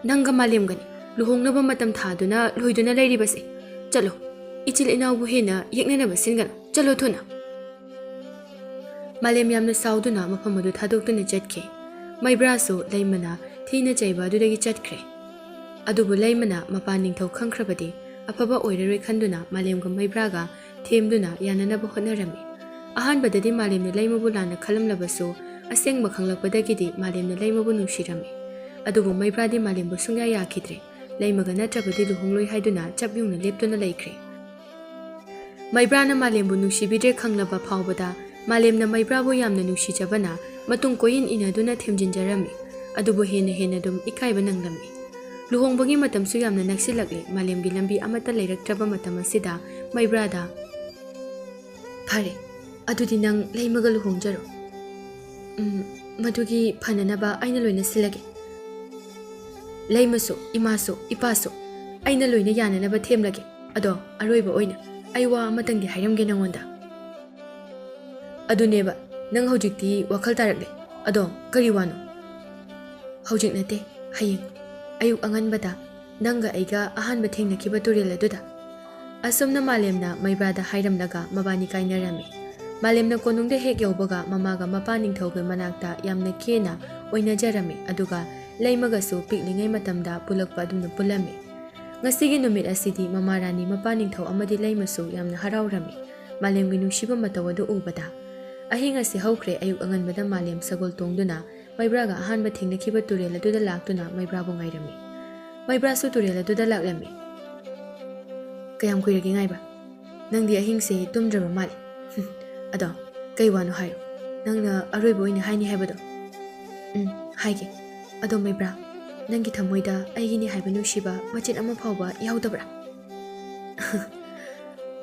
ꯅꯪꯒ ꯃꯥꯂꯦꯝꯒꯅꯤ ꯂꯨꯍꯣꯡꯅꯕ ꯃꯇꯝ ꯊꯥꯗꯨꯅ ꯂꯣꯏꯗꯨꯅ ꯂꯩꯔꯤꯕꯁꯦ꯫ ꯆꯠꯂꯣ, ꯏꯆꯤꯜ ꯏꯅꯥꯎꯕꯨ ꯍꯦꯟꯅ ꯌꯦꯛꯅꯅꯕ ꯁꯤꯟꯒꯅꯨ꯫ ꯆꯠꯂꯣ ꯊꯨꯅ꯫ ꯃꯥꯂꯦꯝ ꯌꯥꯝꯅ ꯁꯥꯎꯗꯨꯅ ꯃꯐꯝ ꯑꯗꯨ ꯊꯥꯗꯣꯛꯇꯨꯅ ꯆꯠꯈꯤ꯫ ꯃꯩꯕ꯭ꯔꯥꯁꯨ ꯂꯩꯃꯅ ꯊꯤꯅ ꯆꯩꯕ ꯑꯗꯨꯗꯒꯤ ꯆꯠꯈ꯭ꯔꯦ꯫ ꯑꯗꯨꯕꯨ ꯂꯩꯃꯅ ꯃꯄꯥꯟ ꯅꯤꯡꯊꯧ ꯈꯪꯈ꯭ꯔꯕꯗꯤ ꯑꯐꯕ ꯑꯣꯏꯔꯔꯣꯏ ꯈꯟꯗꯨꯅ ꯃꯥꯂꯦꯝꯒ ꯃꯩꯕ꯭ꯔꯥꯒ ꯊꯦꯝꯗꯨꯅ ꯌꯥꯅꯅꯕ ꯍꯣꯠꯅꯔꯝꯃꯤ꯫ ꯑꯍꯥꯟꯕꯗꯗꯤ ꯃꯥꯂꯦꯝꯅ ꯂꯩꯃꯕꯨ ꯂꯥꯟꯅ ꯈꯜꯂꯝꯂꯕꯁꯨ, ꯑꯁꯦꯡꯕ ꯈꯪꯂꯛꯄꯗꯒꯤꯗꯤ ꯃꯥꯂꯦꯝꯅ ꯂꯩꯃꯕꯨ ꯅꯨꯡꯁꯤꯔꯝꯃꯤ꯫ ꯑꯗꯨꯕꯨ ꯃꯩꯕ꯭ꯔꯥꯗꯤ ꯃꯥꯂꯦꯝꯕꯨ ꯁꯨꯡꯌꯥ ꯌꯥꯈꯤꯗ꯭ꯔꯦ꯫ ꯂꯩꯃꯒ ꯅꯠꯇ꯭ꯔꯕꯗꯤ ꯂꯨꯍꯣꯡꯂꯣꯏ ꯍꯥꯏꯗꯨꯅ ꯆꯞ ꯌꯨꯡꯅ ꯂꯦꯞꯇꯨꯅ ꯂꯩꯈ꯭ꯔꯦ꯫ ꯃꯩꯕ꯭ꯔꯥꯅ ꯃꯥꯂꯦꯝꯕꯨ ꯅꯨꯡꯁꯤꯕꯤꯗ꯭ꯔꯦ ꯈꯪꯂꯕ ꯐꯥꯎꯕꯗ ꯃꯥꯂꯦꯝꯅ ꯃꯩꯕ꯭ꯔꯥꯕꯨ ꯌꯥꯝꯅ ꯅꯨꯡꯁꯤꯖꯕꯅ ꯃꯇꯨꯡ ꯀꯣꯏꯌꯤꯟ ꯏꯟꯅꯗꯨꯅ ꯊꯦꯝꯖꯤꯟꯖꯔꯝꯃꯤ꯫ ꯑꯗꯨꯕꯨ ꯍꯦꯟꯅ ꯍꯦꯟꯅ ꯑꯗꯨꯝ ꯏꯀꯥꯏꯕ ꯅꯪꯂꯝꯃꯤ꯫ ꯂꯨꯍꯣꯡꯕꯒꯤ ꯃꯇꯝꯁꯨ ꯌꯥꯝꯅ ꯅꯛꯁꯤꯜꯂꯛꯂꯦ꯫ ꯃꯥꯂꯦꯝꯒꯤ ꯂꯝꯕꯤ ꯑꯃꯠꯇ ꯂꯩꯔꯛꯇ꯭ꯔꯕ ꯃꯇꯝ ꯑꯁꯤꯗ ꯃꯩꯕ꯭ꯔꯥꯗ, "ꯐꯔꯦ, ꯑꯗꯨꯗꯤ ꯅꯪ ꯂꯩꯃꯒ ꯂꯨꯍꯣꯡꯖꯔꯣ꯫ ꯎꯝ, ꯃꯗꯨꯒꯤ ꯐꯅꯅꯕ ꯑꯩꯅ ꯂꯣꯏꯅ ꯁꯤꯜꯂꯒꯦ꯫ ꯂꯩꯃꯁꯨ, ꯏꯃꯥꯁꯨ, ꯏꯄꯥꯁꯨ ꯑꯩꯅ ꯂꯣꯏꯅ ꯌꯥꯅꯅꯕ ꯊꯦꯝꯂꯒꯦ꯫ ꯑꯗꯣ ꯑꯔꯣꯏꯕ ꯑꯣꯏꯅ ꯑꯩ ꯋꯥ ꯑꯃꯇꯪꯗꯤ ꯍꯥꯏꯔꯝꯒꯦ ꯅꯉꯣꯟꯗ꯫" "ꯑꯗꯨꯅꯦꯕ, ꯅꯪ ꯍꯧꯖꯤꯛꯇꯤ ꯋꯥꯈꯜ ꯇꯥꯔꯛꯂꯦ꯫ ꯑꯗꯣ ꯀꯔꯤ ꯋꯥꯅꯣ?" "ꯍꯧꯖꯤꯛ ꯅꯠꯇꯦ, ꯍꯌꯦꯡ ꯑꯌꯨꯛ ꯑꯉꯟꯕꯗ ꯅꯪꯒ ꯑꯩꯒ ꯑꯍꯥꯟꯕ ꯊꯦꯡꯅꯈꯤꯕ ꯇꯨꯔꯦꯜ ꯑꯗꯨꯗ꯫" ꯑꯁꯨꯝꯅ ꯃꯥꯂꯦꯝꯅ ꯃꯩꯕ꯭ꯔꯥꯗ ꯍꯥꯏꯔꯝꯂꯒ ꯃꯕꯥꯅꯤ ꯀꯥꯏꯅꯔꯝꯃꯤ꯫ ꯃꯥꯂꯦꯝꯅ ꯀꯣꯅꯨꯡꯗ ꯍꯦꯛ ꯌꯧꯕꯒ ꯃꯃꯥꯒ ꯃꯄꯥ ꯅꯤꯡꯊꯧꯒꯤ ꯃꯅꯥꯛꯇ ꯌꯥꯝꯅ ꯀꯦꯅ ꯑꯣꯏꯅꯖꯔꯝꯃꯤ꯫ ꯑꯗꯨꯒ ꯂꯩꯃꯒꯁꯨ ꯄꯤꯛꯂꯤꯉꯩ ꯃꯇꯝꯗ ꯄꯨꯜꯂꯛꯄ ꯑꯗꯨꯝꯅ ꯄꯨꯜꯂꯝꯃꯤ꯫ ꯉꯁꯤꯒꯤ ꯅꯨꯃꯤꯠ ꯑꯁꯤꯗꯤ ꯃꯃꯥ ꯔꯥꯅꯤ, ꯃꯄꯥ ꯅꯤꯡꯊꯧ ꯑꯃꯗꯤ ꯂꯩꯃꯁꯨ ꯌꯥꯝꯅ ꯍꯔꯥꯎꯔꯝꯃꯤ꯫ ꯃꯥꯂꯦꯝꯒꯤ ꯅꯨꯡꯁꯤꯕ ꯃꯇꯧ ꯑꯗꯨ ꯎꯕꯗ꯫ ꯑꯍꯤꯡ ꯑꯁꯤ ꯍꯧꯈ꯭ꯔꯦ꯫ ꯑꯌꯨꯛ ꯑꯉꯟꯕꯗ ꯃꯥꯂꯦꯝ ꯁꯒꯣꯜ ꯇꯣꯡꯗꯨꯅ ꯃꯩꯕ꯭ꯔꯥꯒ ꯑꯍꯥꯟꯕ ꯊꯦꯡꯅꯈꯤꯕ ꯇꯨꯔꯦꯜ ꯑꯗꯨꯗ ꯂꯥꯛꯇꯨꯅ ꯃꯩꯕ꯭ꯔꯥꯕꯨ ꯉꯥꯏꯔꯝꯃꯤ꯫ ꯃꯩꯕ꯭ꯔꯥꯁꯨ ꯇꯨꯔꯦꯜ ꯑꯗꯨꯗ ꯂꯥꯛꯂꯝꯃꯤ꯫ "ꯀꯌꯥꯝ ꯀꯨꯏꯔꯒꯦ ꯉꯥꯏꯕ? ꯅꯪꯗꯤ ꯑꯍꯤꯡꯁꯦ ꯇꯨꯝꯗ꯭ꯔꯕ ꯃꯥꯜꯂꯦ꯫ ꯑꯗꯣ ꯀꯩ ꯋꯥꯅꯣ ꯍꯥꯏꯌꯨ, ꯅꯪꯅ ꯑꯔꯣꯏꯕ ꯑꯣꯏꯅ ꯍꯥꯏꯅꯤ ꯍꯥꯏꯕꯗꯣ꯫" "ꯎꯝ, ꯍꯥꯏꯒꯦ꯫ ꯑꯗꯣ ꯃꯩꯕ꯭ꯔꯥ, ꯅꯪꯒꯤ ꯊꯃꯣꯏꯗ ꯑꯩꯒꯤꯅꯤ ꯍꯥꯏꯕ ꯅꯨꯡꯁꯤꯕ ꯃꯆꯦꯠ ꯑꯃ ꯐꯥꯎꯕ ꯌꯥꯎꯗꯕ꯭ꯔꯥ?"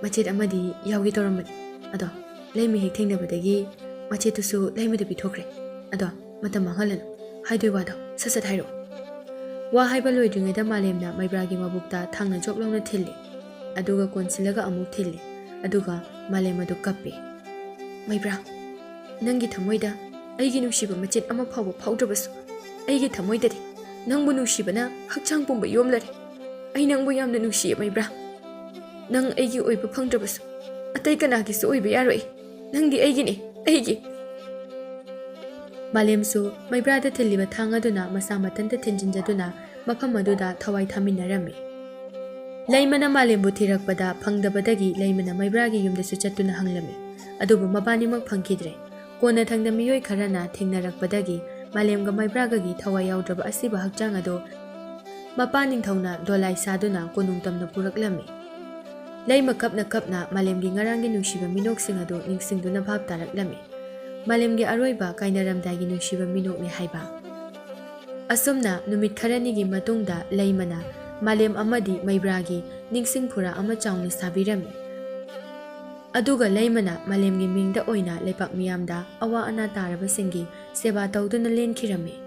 "ꯃꯆꯦꯠ ꯑꯃꯗꯤ ꯌꯥꯎꯒꯦ ꯇꯧꯔꯝꯕꯅꯤ꯫ ꯑꯗꯣ ꯂꯩꯃ ꯍꯦꯛ ꯊꯦꯡꯅꯕꯗꯒꯤ ꯃꯆꯦꯠꯇꯨꯁꯨ ꯂꯩꯃꯗ ꯄꯤꯊꯣꯛꯈ꯭ꯔꯦ꯫ ꯑꯗꯣ ꯃꯇꯝ ꯃꯥꯡꯍꯜꯂꯅꯨ꯫ ꯍꯥꯏꯗꯣꯏ ꯋꯥꯗꯣ ꯁꯠ ꯁꯠ ꯍꯥꯏꯔꯛꯑꯣ꯫" ꯋꯥ ꯍꯥꯏꯕ ꯂꯣꯏꯗ꯭ꯔꯤꯉꯩꯗ ꯃꯥꯂꯦꯝꯅ ꯃꯩꯕ꯭ꯔꯥꯒꯤ ꯃꯕꯨꯛꯇ ꯊꯥꯡꯅ ꯖꯣꯞ ꯂꯥꯎꯅ ꯊꯤꯜꯂꯤ꯫ ꯑꯗꯨꯒ ꯀꯣꯟꯁꯤꯜꯂꯒ ꯑꯃꯨꯛ ꯊꯤꯜꯂꯤ꯫ ꯑꯗꯨꯒ ꯃꯥꯂꯦꯝ ꯑꯗꯨ ꯀꯞꯄꯤ꯫ "ꯃꯩꯕ꯭ꯔꯥ, ꯅꯪꯒꯤ ꯊꯃꯣꯏꯗ ꯑꯩꯒꯤ ꯅꯨꯡꯁꯤꯕ ꯃꯆꯦꯠ ꯑꯃ ꯐꯥꯎꯕ ꯐꯥꯎꯗ꯭ꯔꯕꯁꯨ, ꯑꯩꯒꯤ ꯊꯃꯣꯏꯗꯗꯤ ꯅꯪꯕꯨ ꯅꯨꯡꯁꯤꯕꯅ ꯍꯛꯆꯥꯡ ꯄꯨꯝꯕ ꯌꯣꯝꯂꯔꯦ꯫ ꯑꯩ ꯅꯪꯕꯨ ꯌꯥꯝꯅ ꯅꯨꯡꯁꯤꯌꯦ ꯃꯩꯕ꯭ꯔꯥ꯫ ꯅꯪ ꯑꯩꯒꯤ ꯑꯣꯏꯕ ꯐꯪꯗ꯭ꯔꯕꯁꯨ, ꯑꯇꯩ ꯀꯅꯥꯒꯤꯁꯨ ꯑꯣꯏꯕ ꯌꯥꯔꯣꯏ꯫ ꯅꯪꯗꯤ ꯑꯩꯒꯤꯅꯦ, ꯑꯩꯒꯤ꯫" ꯃꯥꯂꯦꯝꯁꯨ ꯃꯩꯕ꯭ꯔꯥꯗ ꯊꯤꯜꯂꯤꯕ ꯊꯥꯡ ꯑꯗꯨꯅ ꯃꯁꯥ ꯃꯊꯟꯇ ꯊꯤꯟꯖꯤꯟꯖꯗꯨꯅ ꯃꯐꯝ ꯑꯗꯨꯗ ꯊꯋꯥꯏ ꯊꯥꯃꯤꯟꯅꯔꯝꯃꯤ꯫ ꯂꯩꯃꯅ ꯃꯥꯂꯦꯝꯕꯨ ꯊꯤꯔꯛꯄꯗ ꯐꯪꯗꯕꯗꯒꯤ ꯂꯩꯃꯅ ꯃꯩꯕ꯭ꯔꯥꯒꯤ ꯌꯨꯝꯗꯁꯨ ꯆꯠꯇꯨꯅ ꯍꯪꯂꯝꯃꯤ꯫ ꯑꯗꯨꯕꯨ ꯃꯕꯥꯅꯤꯃꯛ ꯐꯪꯈꯤꯗ꯭ꯔꯦ꯫ ꯀꯣꯟꯅꯊꯪꯗ ꯃꯤꯑꯣꯏ ꯈꯔꯅ ꯊꯦꯡꯅꯔꯛꯄꯗꯒꯤ ꯃꯥꯂꯦꯝꯒ ꯃꯩꯕ꯭ꯔꯥꯒꯒꯤ ꯊꯋꯥꯏ ꯌꯥꯎꯗ꯭ꯔꯕ ꯑꯁꯤꯕ ꯍꯛꯆꯥꯡ ꯑꯗꯨ ꯃꯄꯥ ꯅꯤꯡꯊꯧꯅ ꯗꯣꯂꯥꯏ ꯁꯥꯗꯨꯅ ꯀꯣꯅꯨꯡ ꯇꯝꯅ ꯄꯨꯔꯛꯂꯝꯃꯤ꯫ ꯂꯩꯃ ꯀꯞꯅ ꯀꯞꯅ ꯃꯥꯂꯦꯝꯒꯤ ꯉꯔꯥꯡꯒꯤ ꯅꯨꯡꯁꯤꯕ ꯃꯤꯅꯣꯛꯁꯤꯡ ꯑꯗꯨ ꯅꯤꯡꯁꯤꯡꯗꯨꯅ ꯚꯥꯞ ꯇꯥꯔꯛꯂꯝꯃꯤ꯫ ꯃꯥꯂꯦꯝꯒꯤ ꯑꯔꯣꯏꯕ ꯀꯥꯏꯅꯔꯝꯗꯥꯏꯒꯤ ꯅꯨꯡꯁꯤꯕ ꯃꯤꯅꯣꯛꯅꯤ ꯍꯥꯏꯕ꯫ ꯑꯁꯨꯝꯅ ꯅꯨꯃꯤꯠ ꯈꯔꯅꯤꯒꯤ ꯃꯇꯨꯡꯗ ꯂꯩꯃꯅ ꯃꯥꯂꯦꯝ ꯑꯃꯗꯤ ꯃꯩꯕ꯭ꯔꯥꯒꯤ ꯅꯤꯡꯁꯤꯡ ꯐꯨꯔꯥ ꯑꯃ ꯆꯥꯎꯅ ꯁꯥꯕꯤꯔꯝꯃꯤ꯫ ꯑꯗꯨꯒ ꯂꯩꯃꯅ ꯃꯥꯂꯦꯝꯒꯤ ꯃꯤꯡꯗ ꯑꯣꯏꯅ ꯂꯩꯄꯥꯛ ꯃꯤꯌꯥꯝꯗ ꯑꯋꯥ ꯑꯅꯥ ꯇꯥꯔꯕꯁꯤꯡꯒꯤ ꯁꯦꯕꯥ ꯇꯧꯗꯨꯅ ꯂꯦꯟꯈꯤꯔꯝꯃꯤ꯫